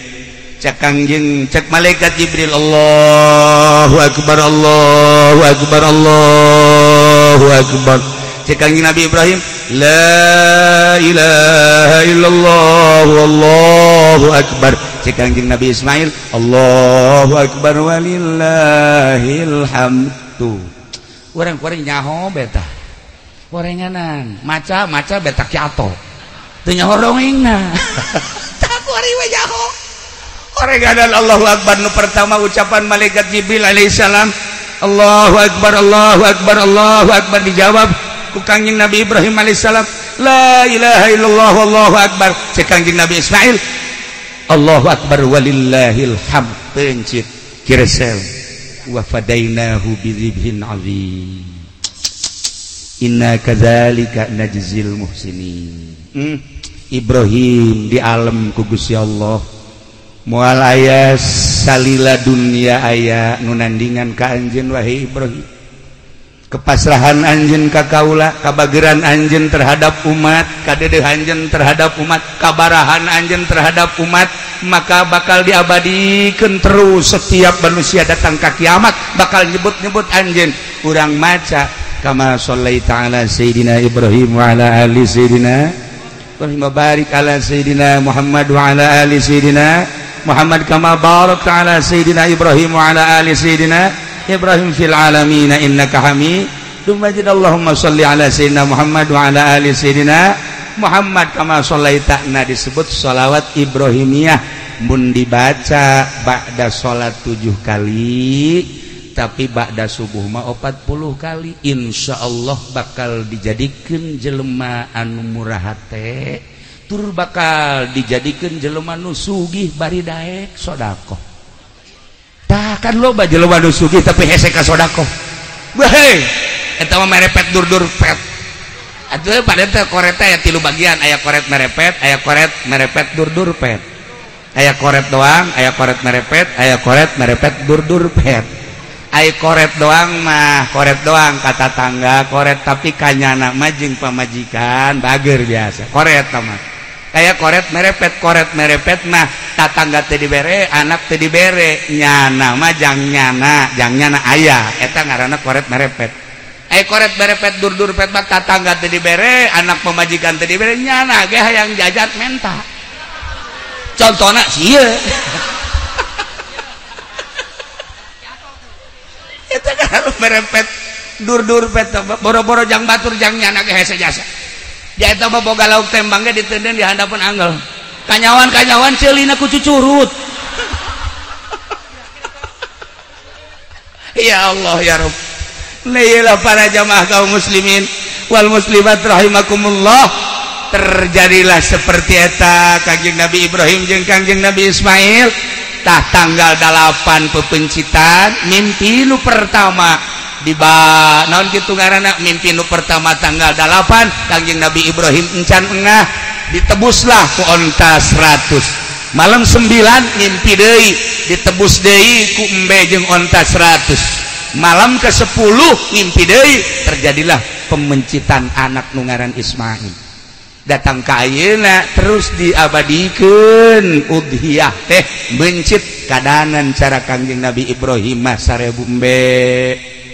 cek Kangjeng cek malaikat Jibril Allahu akbar Allahu akbar Allahu akbar, cek Kangjeng Nabi Ibrahim la ilaha illallah wallahu akbar, cek Kangjeng Nabi Ismail Allahu akbar walillahil hamdu. Urang-urang nyaho beta gorenganan maca maca beta kiato teu nyaho dongengna tah kuari we nyaho gorenganan. Allahu akbar nu pertama ucapan malaikat Jibril alaihissalam Allahu akbar Allahu akbar Allahu akbar, dijawab ku Kangjeng Nabi Ibrahim alaihissalam la ilaha illallah wallahu akbar, cek Kangjeng Nabi Ismail Allahu akbar walillahil hamd, pencit kiresel wa fadainahu bidzibhin azim inna kadzalika najzil muhsinin. Ibrahim di alam ku Gusti Allah moal aya salila dunia aya nu nandingan ka anjeun wahai Ibrahim, kepasrahan anjeun ka kaula, kabageran anjeun terhadap umat, kadedeh anjeun terhadap umat, kabarahan anjeun terhadap umat, maka bakal diabadikeun terus setiap manusia datang ka kiamat bakal nyebut-nyebut anjeun. Urang maca kama shallaita ala sayidina Ibrahim wa ala ali sayidina Ibrahim wa barik ala sayidina Muhammad wa ala ali sayidina Muhammad kama barakta ala sayidina Ibrahim wa ala ali sayidina Ibrahim fil alamin innaka Hamidum Majid. Allahumma shalli ala sayidina Muhammad wa ala ali sayidina Muhammad kama shallaita. Nah disebut sholawat Ibrahimiyah mun dibaca ba'da sholat 7 kali, tapi ba'da subuh mah 40 kali, insyaallah bakal dijadikeun jelema anu murah hate, tur bakal dijadikeun jelema nu sugih bari daek sedekah. Tah kan loba jelema nu sugih tapi hese ka sedekah. Weh, eta mah merepet dur-dur pet. Atuh pada teh koret teh aya 3 bagian, aya koret merepet, aya koret merepet dur-dur pet. Aya koret doang, aya koret merepet, aya koret merepet dur-dur pet. Ai koret doang mah koret doang kata tangga koret, tapi kanyana mah jeung pamajikan bager biasa koret mah. Kayak koret merepet mah tatangga teu dibere, anak teu dibere, nyana mah jang nyana aya, eta ngaranna koret merepet. Ai koret merepet dur-dur pet mah tatangga teu dibere, anak pamajikan teu dibere, nyana ge hayang jajat menta. Contona sieun. Eta kan merepet Dur-dur pet boro-boro jang batur jang nyana ge hese jasa. Dia eta mah boga lauk tembang ge diteunden di handapeun anggel. Kanyawan-kanyawan ceulina ku cucurut. Ya Allah ya Rabb. Nailah para jamaah kaum muslimin wal muslimat rahimakumullah. Terjadilah seperti eta Kangjeng Nabi Ibrahim jeung Kangjeng Nabi Ismail. Tah tanggal 8 pepencitan mimpi nu pertama di ba naon kitu ngaranna mimpi nu pertama tanggal 8 Kangjeng Nabi Ibrahim encan engah ditebuslah ku onta 100. Malam 9 mimpi deui ditebus deui ku embe jeung onta 100. Malam ke-10 mimpi deui terjadilah pemencitan anak nu ngaran Ismail. Datang ka ayeuna terus diabadikeun udhiyah teh mencit kadanan cara Kangjeng Nabi Ibrahim mah 1000 embe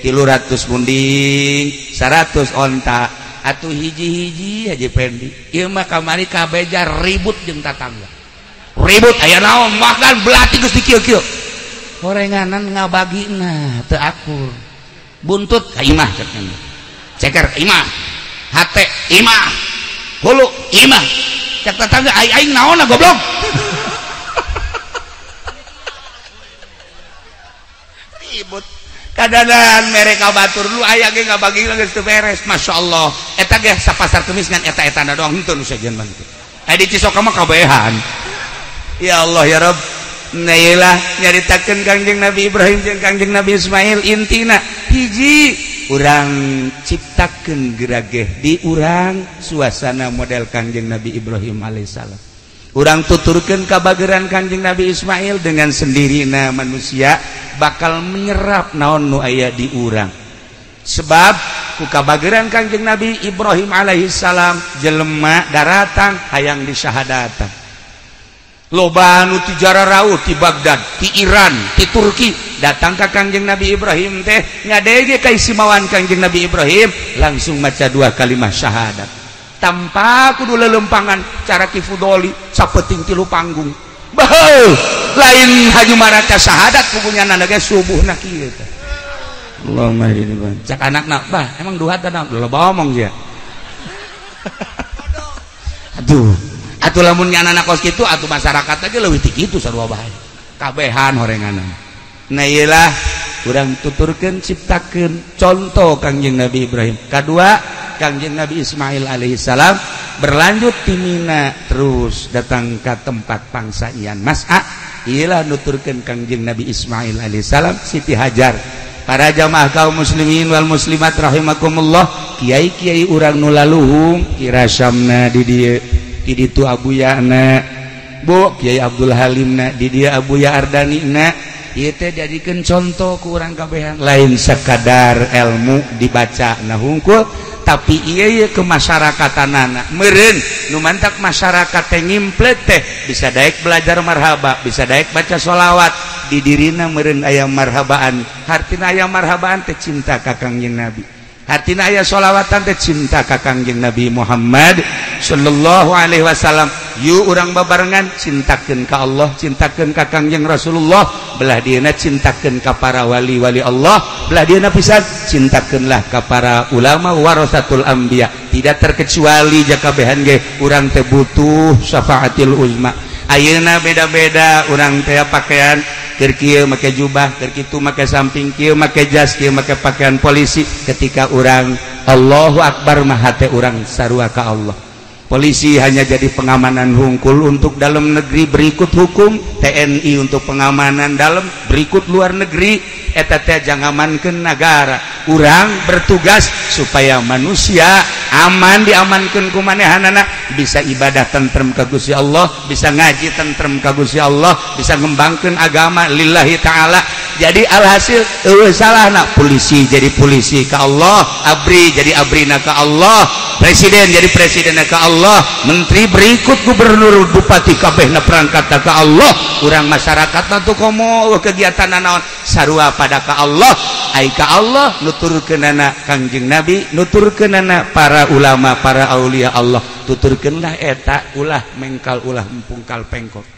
300 munding 100 onta atuh hiji-hiji Haji Pendi ieu mah kamari kabeja ribut jeung tatangga ribut aya naon makan belati geus dikieu-kieu horenganan ngabagina teu akur buntut ka imah ceker imah hate imah hulu imah cek tetangga aing naonna goblok. Ribut kadanan mereka batur lu aya ge ngabagi geus teu beres masyaallah eta ge sapasar kemis ngan eta-etana doang henteu nu sejen mah kitu aya di Cisoka mah kabehan. Ya Allah ya Rabb. Nah ieu nyaritakeun Kangjeng Nabi Ibrahim jeung Kangjeng Nabi Ismail intina hiji urang ciptakeun gerageh di urang suasana model Kangjeng Nabi Ibrahim alaihissalam. Urang tuturkeun kabageran Kangjeng Nabi Ismail dengan sendirina manusia bakal menyerap naon nu aya di urang. Sebab ku kabageran Kangjeng Nabi Ibrahim alaihissalam jelema daratang hayang disyahadatan. Loba nu ti jararauh ti Baghdad, ti Iran, ti Turki datang ka Kangjeng Nabi Ibrahim teh ngadege kaistimewaan Kangjeng Nabi Ibrahim langsung maca dua kalimat syahadat tanpa kudu lelempangan cara Ki Fudoli sapeting tilu panggung. Baheuh lain haju maraca syahadat kupunyanana ge subuhna kieu teh. Allahumma hdini bang. Cak anakna, bah emang duha teh loba omong sia. Aduh. Atuh lamun nyanana kos kitu atuh masyarakat ge leuwih ti kitu sarua bae. Kabehan horenganan. Nah ieu lah urang tuturkeun ciptakeun contoh Kangjeng Nabi Ibrahim. Kadua Kangjeng Nabi Ismail alaihissalam berlanjut ti Mina terus datang ka tempat pangsaian Mas'a. Ieu lah nuturkeun Kangjeng Nabi Ismail alaihissalam Siti Hajar. Para jamaah kaum muslimin wal muslimat rahimakumullah, kiai-kiai urang nu laluhung kirasamna di dieu di ditu Abuya na Bu Kiai Abdul Halim na di dia Abuya Ardani na ieu teh jadikeun contoh ku urang kabehan lain sekadar ilmu dibaca na hungkul tapi ieu kemasyarakatanana meureun nu mantak masyarakat teh ngimplet teh bisa daek belajar marhaba bisa daek baca sholawat di dirina meureun aya marhabaan hartina aya marhabaan teh cinta ka Kangjeng Nabi hartina aya sholawatan teh cinta ka Kangjeng Nabi Muhammad sallallahu alaihi wasallam. Yuk urang babarengan cintakeun ka Allah cintakeun ka Kangjeng Rasulullah belah dieuna cintakeun ka para wali-wali Allah belah dieuna pisan cintakeunlah ka para ulama warasatul anbiya tidak terkecuali jakabehan ge urang teh butuh syafaatil uzma. Ayeuna beda-beda urang teh pakaian keur kieu make jubah keur kitu make samping kieu make jas kieu make pakaian polisi ketika urang Allahu Akbar mah hate urang sarua ka Allah. Polisi hanya jadi pengamanan hungkul untuk dalam negeri berikut hukum, TNI untuk pengamanan dalam berikut luar negeri eta teh jangamankeun nagara. Urang bertugas supaya manusia aman diamankeun ku manehanana bisa ibadah tentrem ka Gusti Allah, bisa ngaji tentrem ka Gusti Allah, bisa ngembangkeun agama lillahi ta'ala. Jadi alhasil eueuh salahna polisi jadi polisi ka Allah, abri jadi abrina ka Allah, presiden jadi presidenna ka Allah, menteri berikut gubernur bupati kabehna perangkat ka Allah. Urang masyarakat mah tuh komo kegiatan naon sarua pada ka Allah. Ai ka Allah nuturkeunana Kangjeng Nabi, nuturkeunana para ulama, para aulia Allah. Tuturkeunlah eta ulah mengkal ulah empungkal pengkok.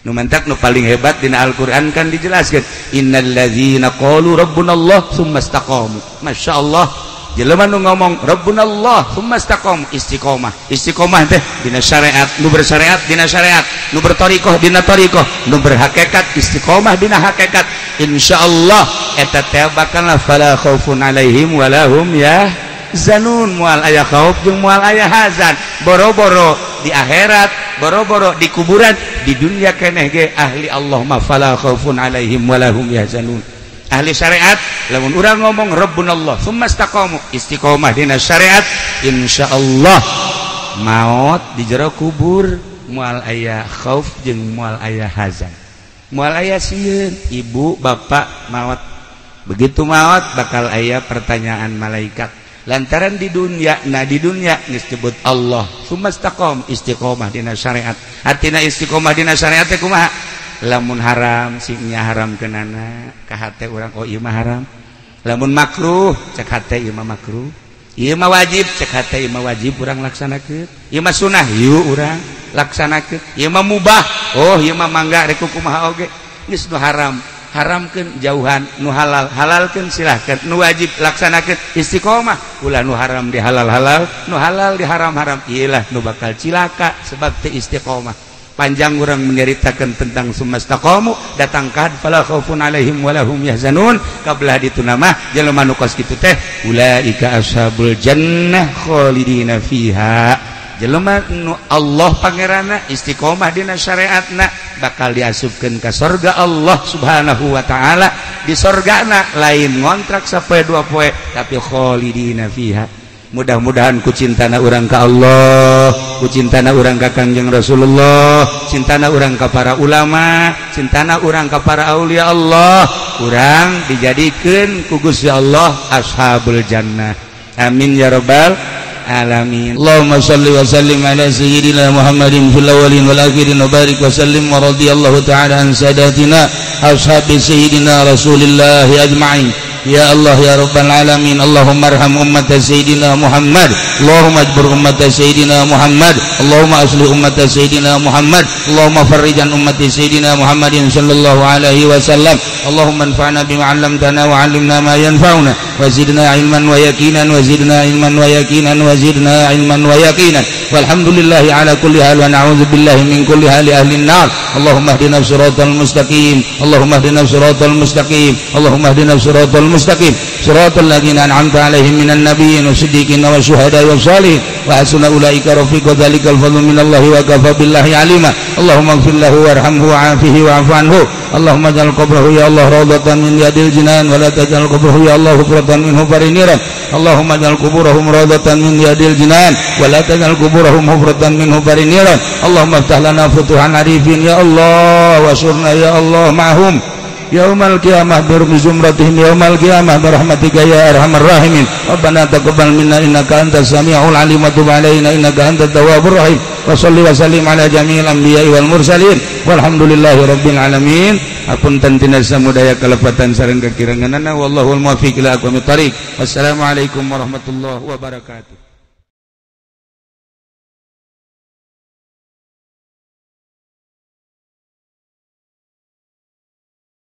Nu mantak nu paling hebat dina Al-Qur'an kan dijelaskan innalladzina qalu rabbunallah tsumma istaqamu. Masyaallah, jelema nu ngomong rabbunallah tsumma istaqamu, istiqomah. Istiqomah teh dina syariat, nu bersyariat dina syariat, nu berthariqah dina thariqah, nu berhakikat istiqomah dina hakikat. Insyaallah eta teh bakal fala khaufun alaihim walahum yahzanun, moal aya khauf jeung moal aya hazan. Boro-boro di akhirat, boro-boro di kuburan, di dunia keneh ge ahli Allah mah fala khaufun alaihim walahum yahzanun. Ahli syariat lamun urang ngomong rabbunallah tsumma istaqamu, istiqomah dina syariat, insyaallah maot di jero kubur moal aya khauf jeung moal aya hazan, moal aya sieun. Ibu bapak maot, begitu maot bakal aya pertanyaan malaikat lantaran di dunia, nah di dunia geus disebut Allah tsumma istaqam, istiqomah dina syariat. Artina istiqomah dina syariat teh kumaha? Lamun haram singnya haram kenana ka hate urang, oh ieu mah haram. Lamun makruh cek hate, ieu mah makruh. Ieu mah wajib cek hate, ieu mah wajib urang laksanakeun. Ieu mah sunah, yuk urang laksanakeun. Ieu mah mubah, oh ieu mah mangga rek kumaha oge. Geus nu haram haramkeun jauhan, nu halal halalkeun silahkan, nu wajib laksanakeun, istiqomah. Ulah nu haram di halal halal, nu halal di haram haram, iyalah nu bakal cilaka sebab teu istiqomah. Panjang orang menyeritakan tentang sumastaqamu datang ka fala khaufun alaihim walahum yahzanun. Kabelah ditu nama jelema nu kos kitu teh ulaika ashabul jannah khalidina fiha. Jelema nu Allah pangeranna istiqomah dina syariatna bakal diasupkeun ka sorga Allah Subhanahu wa taala. Di sorgana lain ngontrak sapoe dua poe, tapi khalidina fiha. Mudah-mudahan ku cintana urang ka Allah, ku cintana urang ka Kangjeng Rasulullah, cintana urang ka para ulama, cintana urang ka para aulia Allah, urang dijadikeun ku Gusti Allah ashabul jannah. Amin ya rabbal alamin. Allahumma salli wa sallim ala sayyidina Muhammadin fil awwalin wal akhirin wa barik wa sallim wa radhiyallahu ta'ala an sadatina ashabi sayyidina Rasulillah ajma'in. Ya Allah ya Rabbal Alamin, Allahumma arham ummat Sayyidina Muhammad, Allahumma ajbur ummat Sayyidina Muhammad, Allahumma aslih ummat Sayyidina Muhammad, Allahumma farrijan ummat Sayyidina Muhammadin sallallahu alaihi wasallam. Allahumma anfa'na bima 'allamtana wa 'allimna ma yanfa'una wa zidna 'ilman wa yaqinan wa zidna 'ilman wa yaqinan wa zidna 'ilman wa yaqinan. Walhamdulillahi ala kulli hal wa na'udzu billahi min kulli hali ahli an-nar. Allahumma ihdina siratal mustaqim, Allahumma ihdina siratal mustaqim, Allahumma ihdina siratal mustaqim, siratal ladzina an'amta 'alaihim minan nabiyyin wasiddiqin wasyuhada'i wassalihin wa hasuna ulaika rafiqa. Dzalikal fadlu minallahi wa kafa billahi alima. Allahumma ighfir lahu warhamhu wa'afihi wa'fu anhu. Allahumma ij'al qabrahu ya Allah rawdatan min riyadil jinan wa la taj'al qabrahu ya Allah hufratan min hufarin niran. Allahumma ij'al quburahum rawdatan min riyadil jinan wa la taj'al quburahum hufratan min hufarin niran. Allahumma iftah lana futuhan arifin ya Allah wa surna ya Allah ma'hum yaumal qiyamah bi zumratihim yaumal qiyamah bi rahmatika ya arhamar rahimin. Rabbana taqabbal minna innaka antas samiul alim wa tub alaina innaka antat tawwabur rahim. Wa shalli wa sallim ala jami'il anbiya'i wal mursalin walhamdulillahi rabbil alamin. Apunten tina samudaya kalepatan sareng kakiranganana, wallahul muwaffiq ila aqwamit thariq. Wassalamualaikum warahmatullahi wabarakatuh.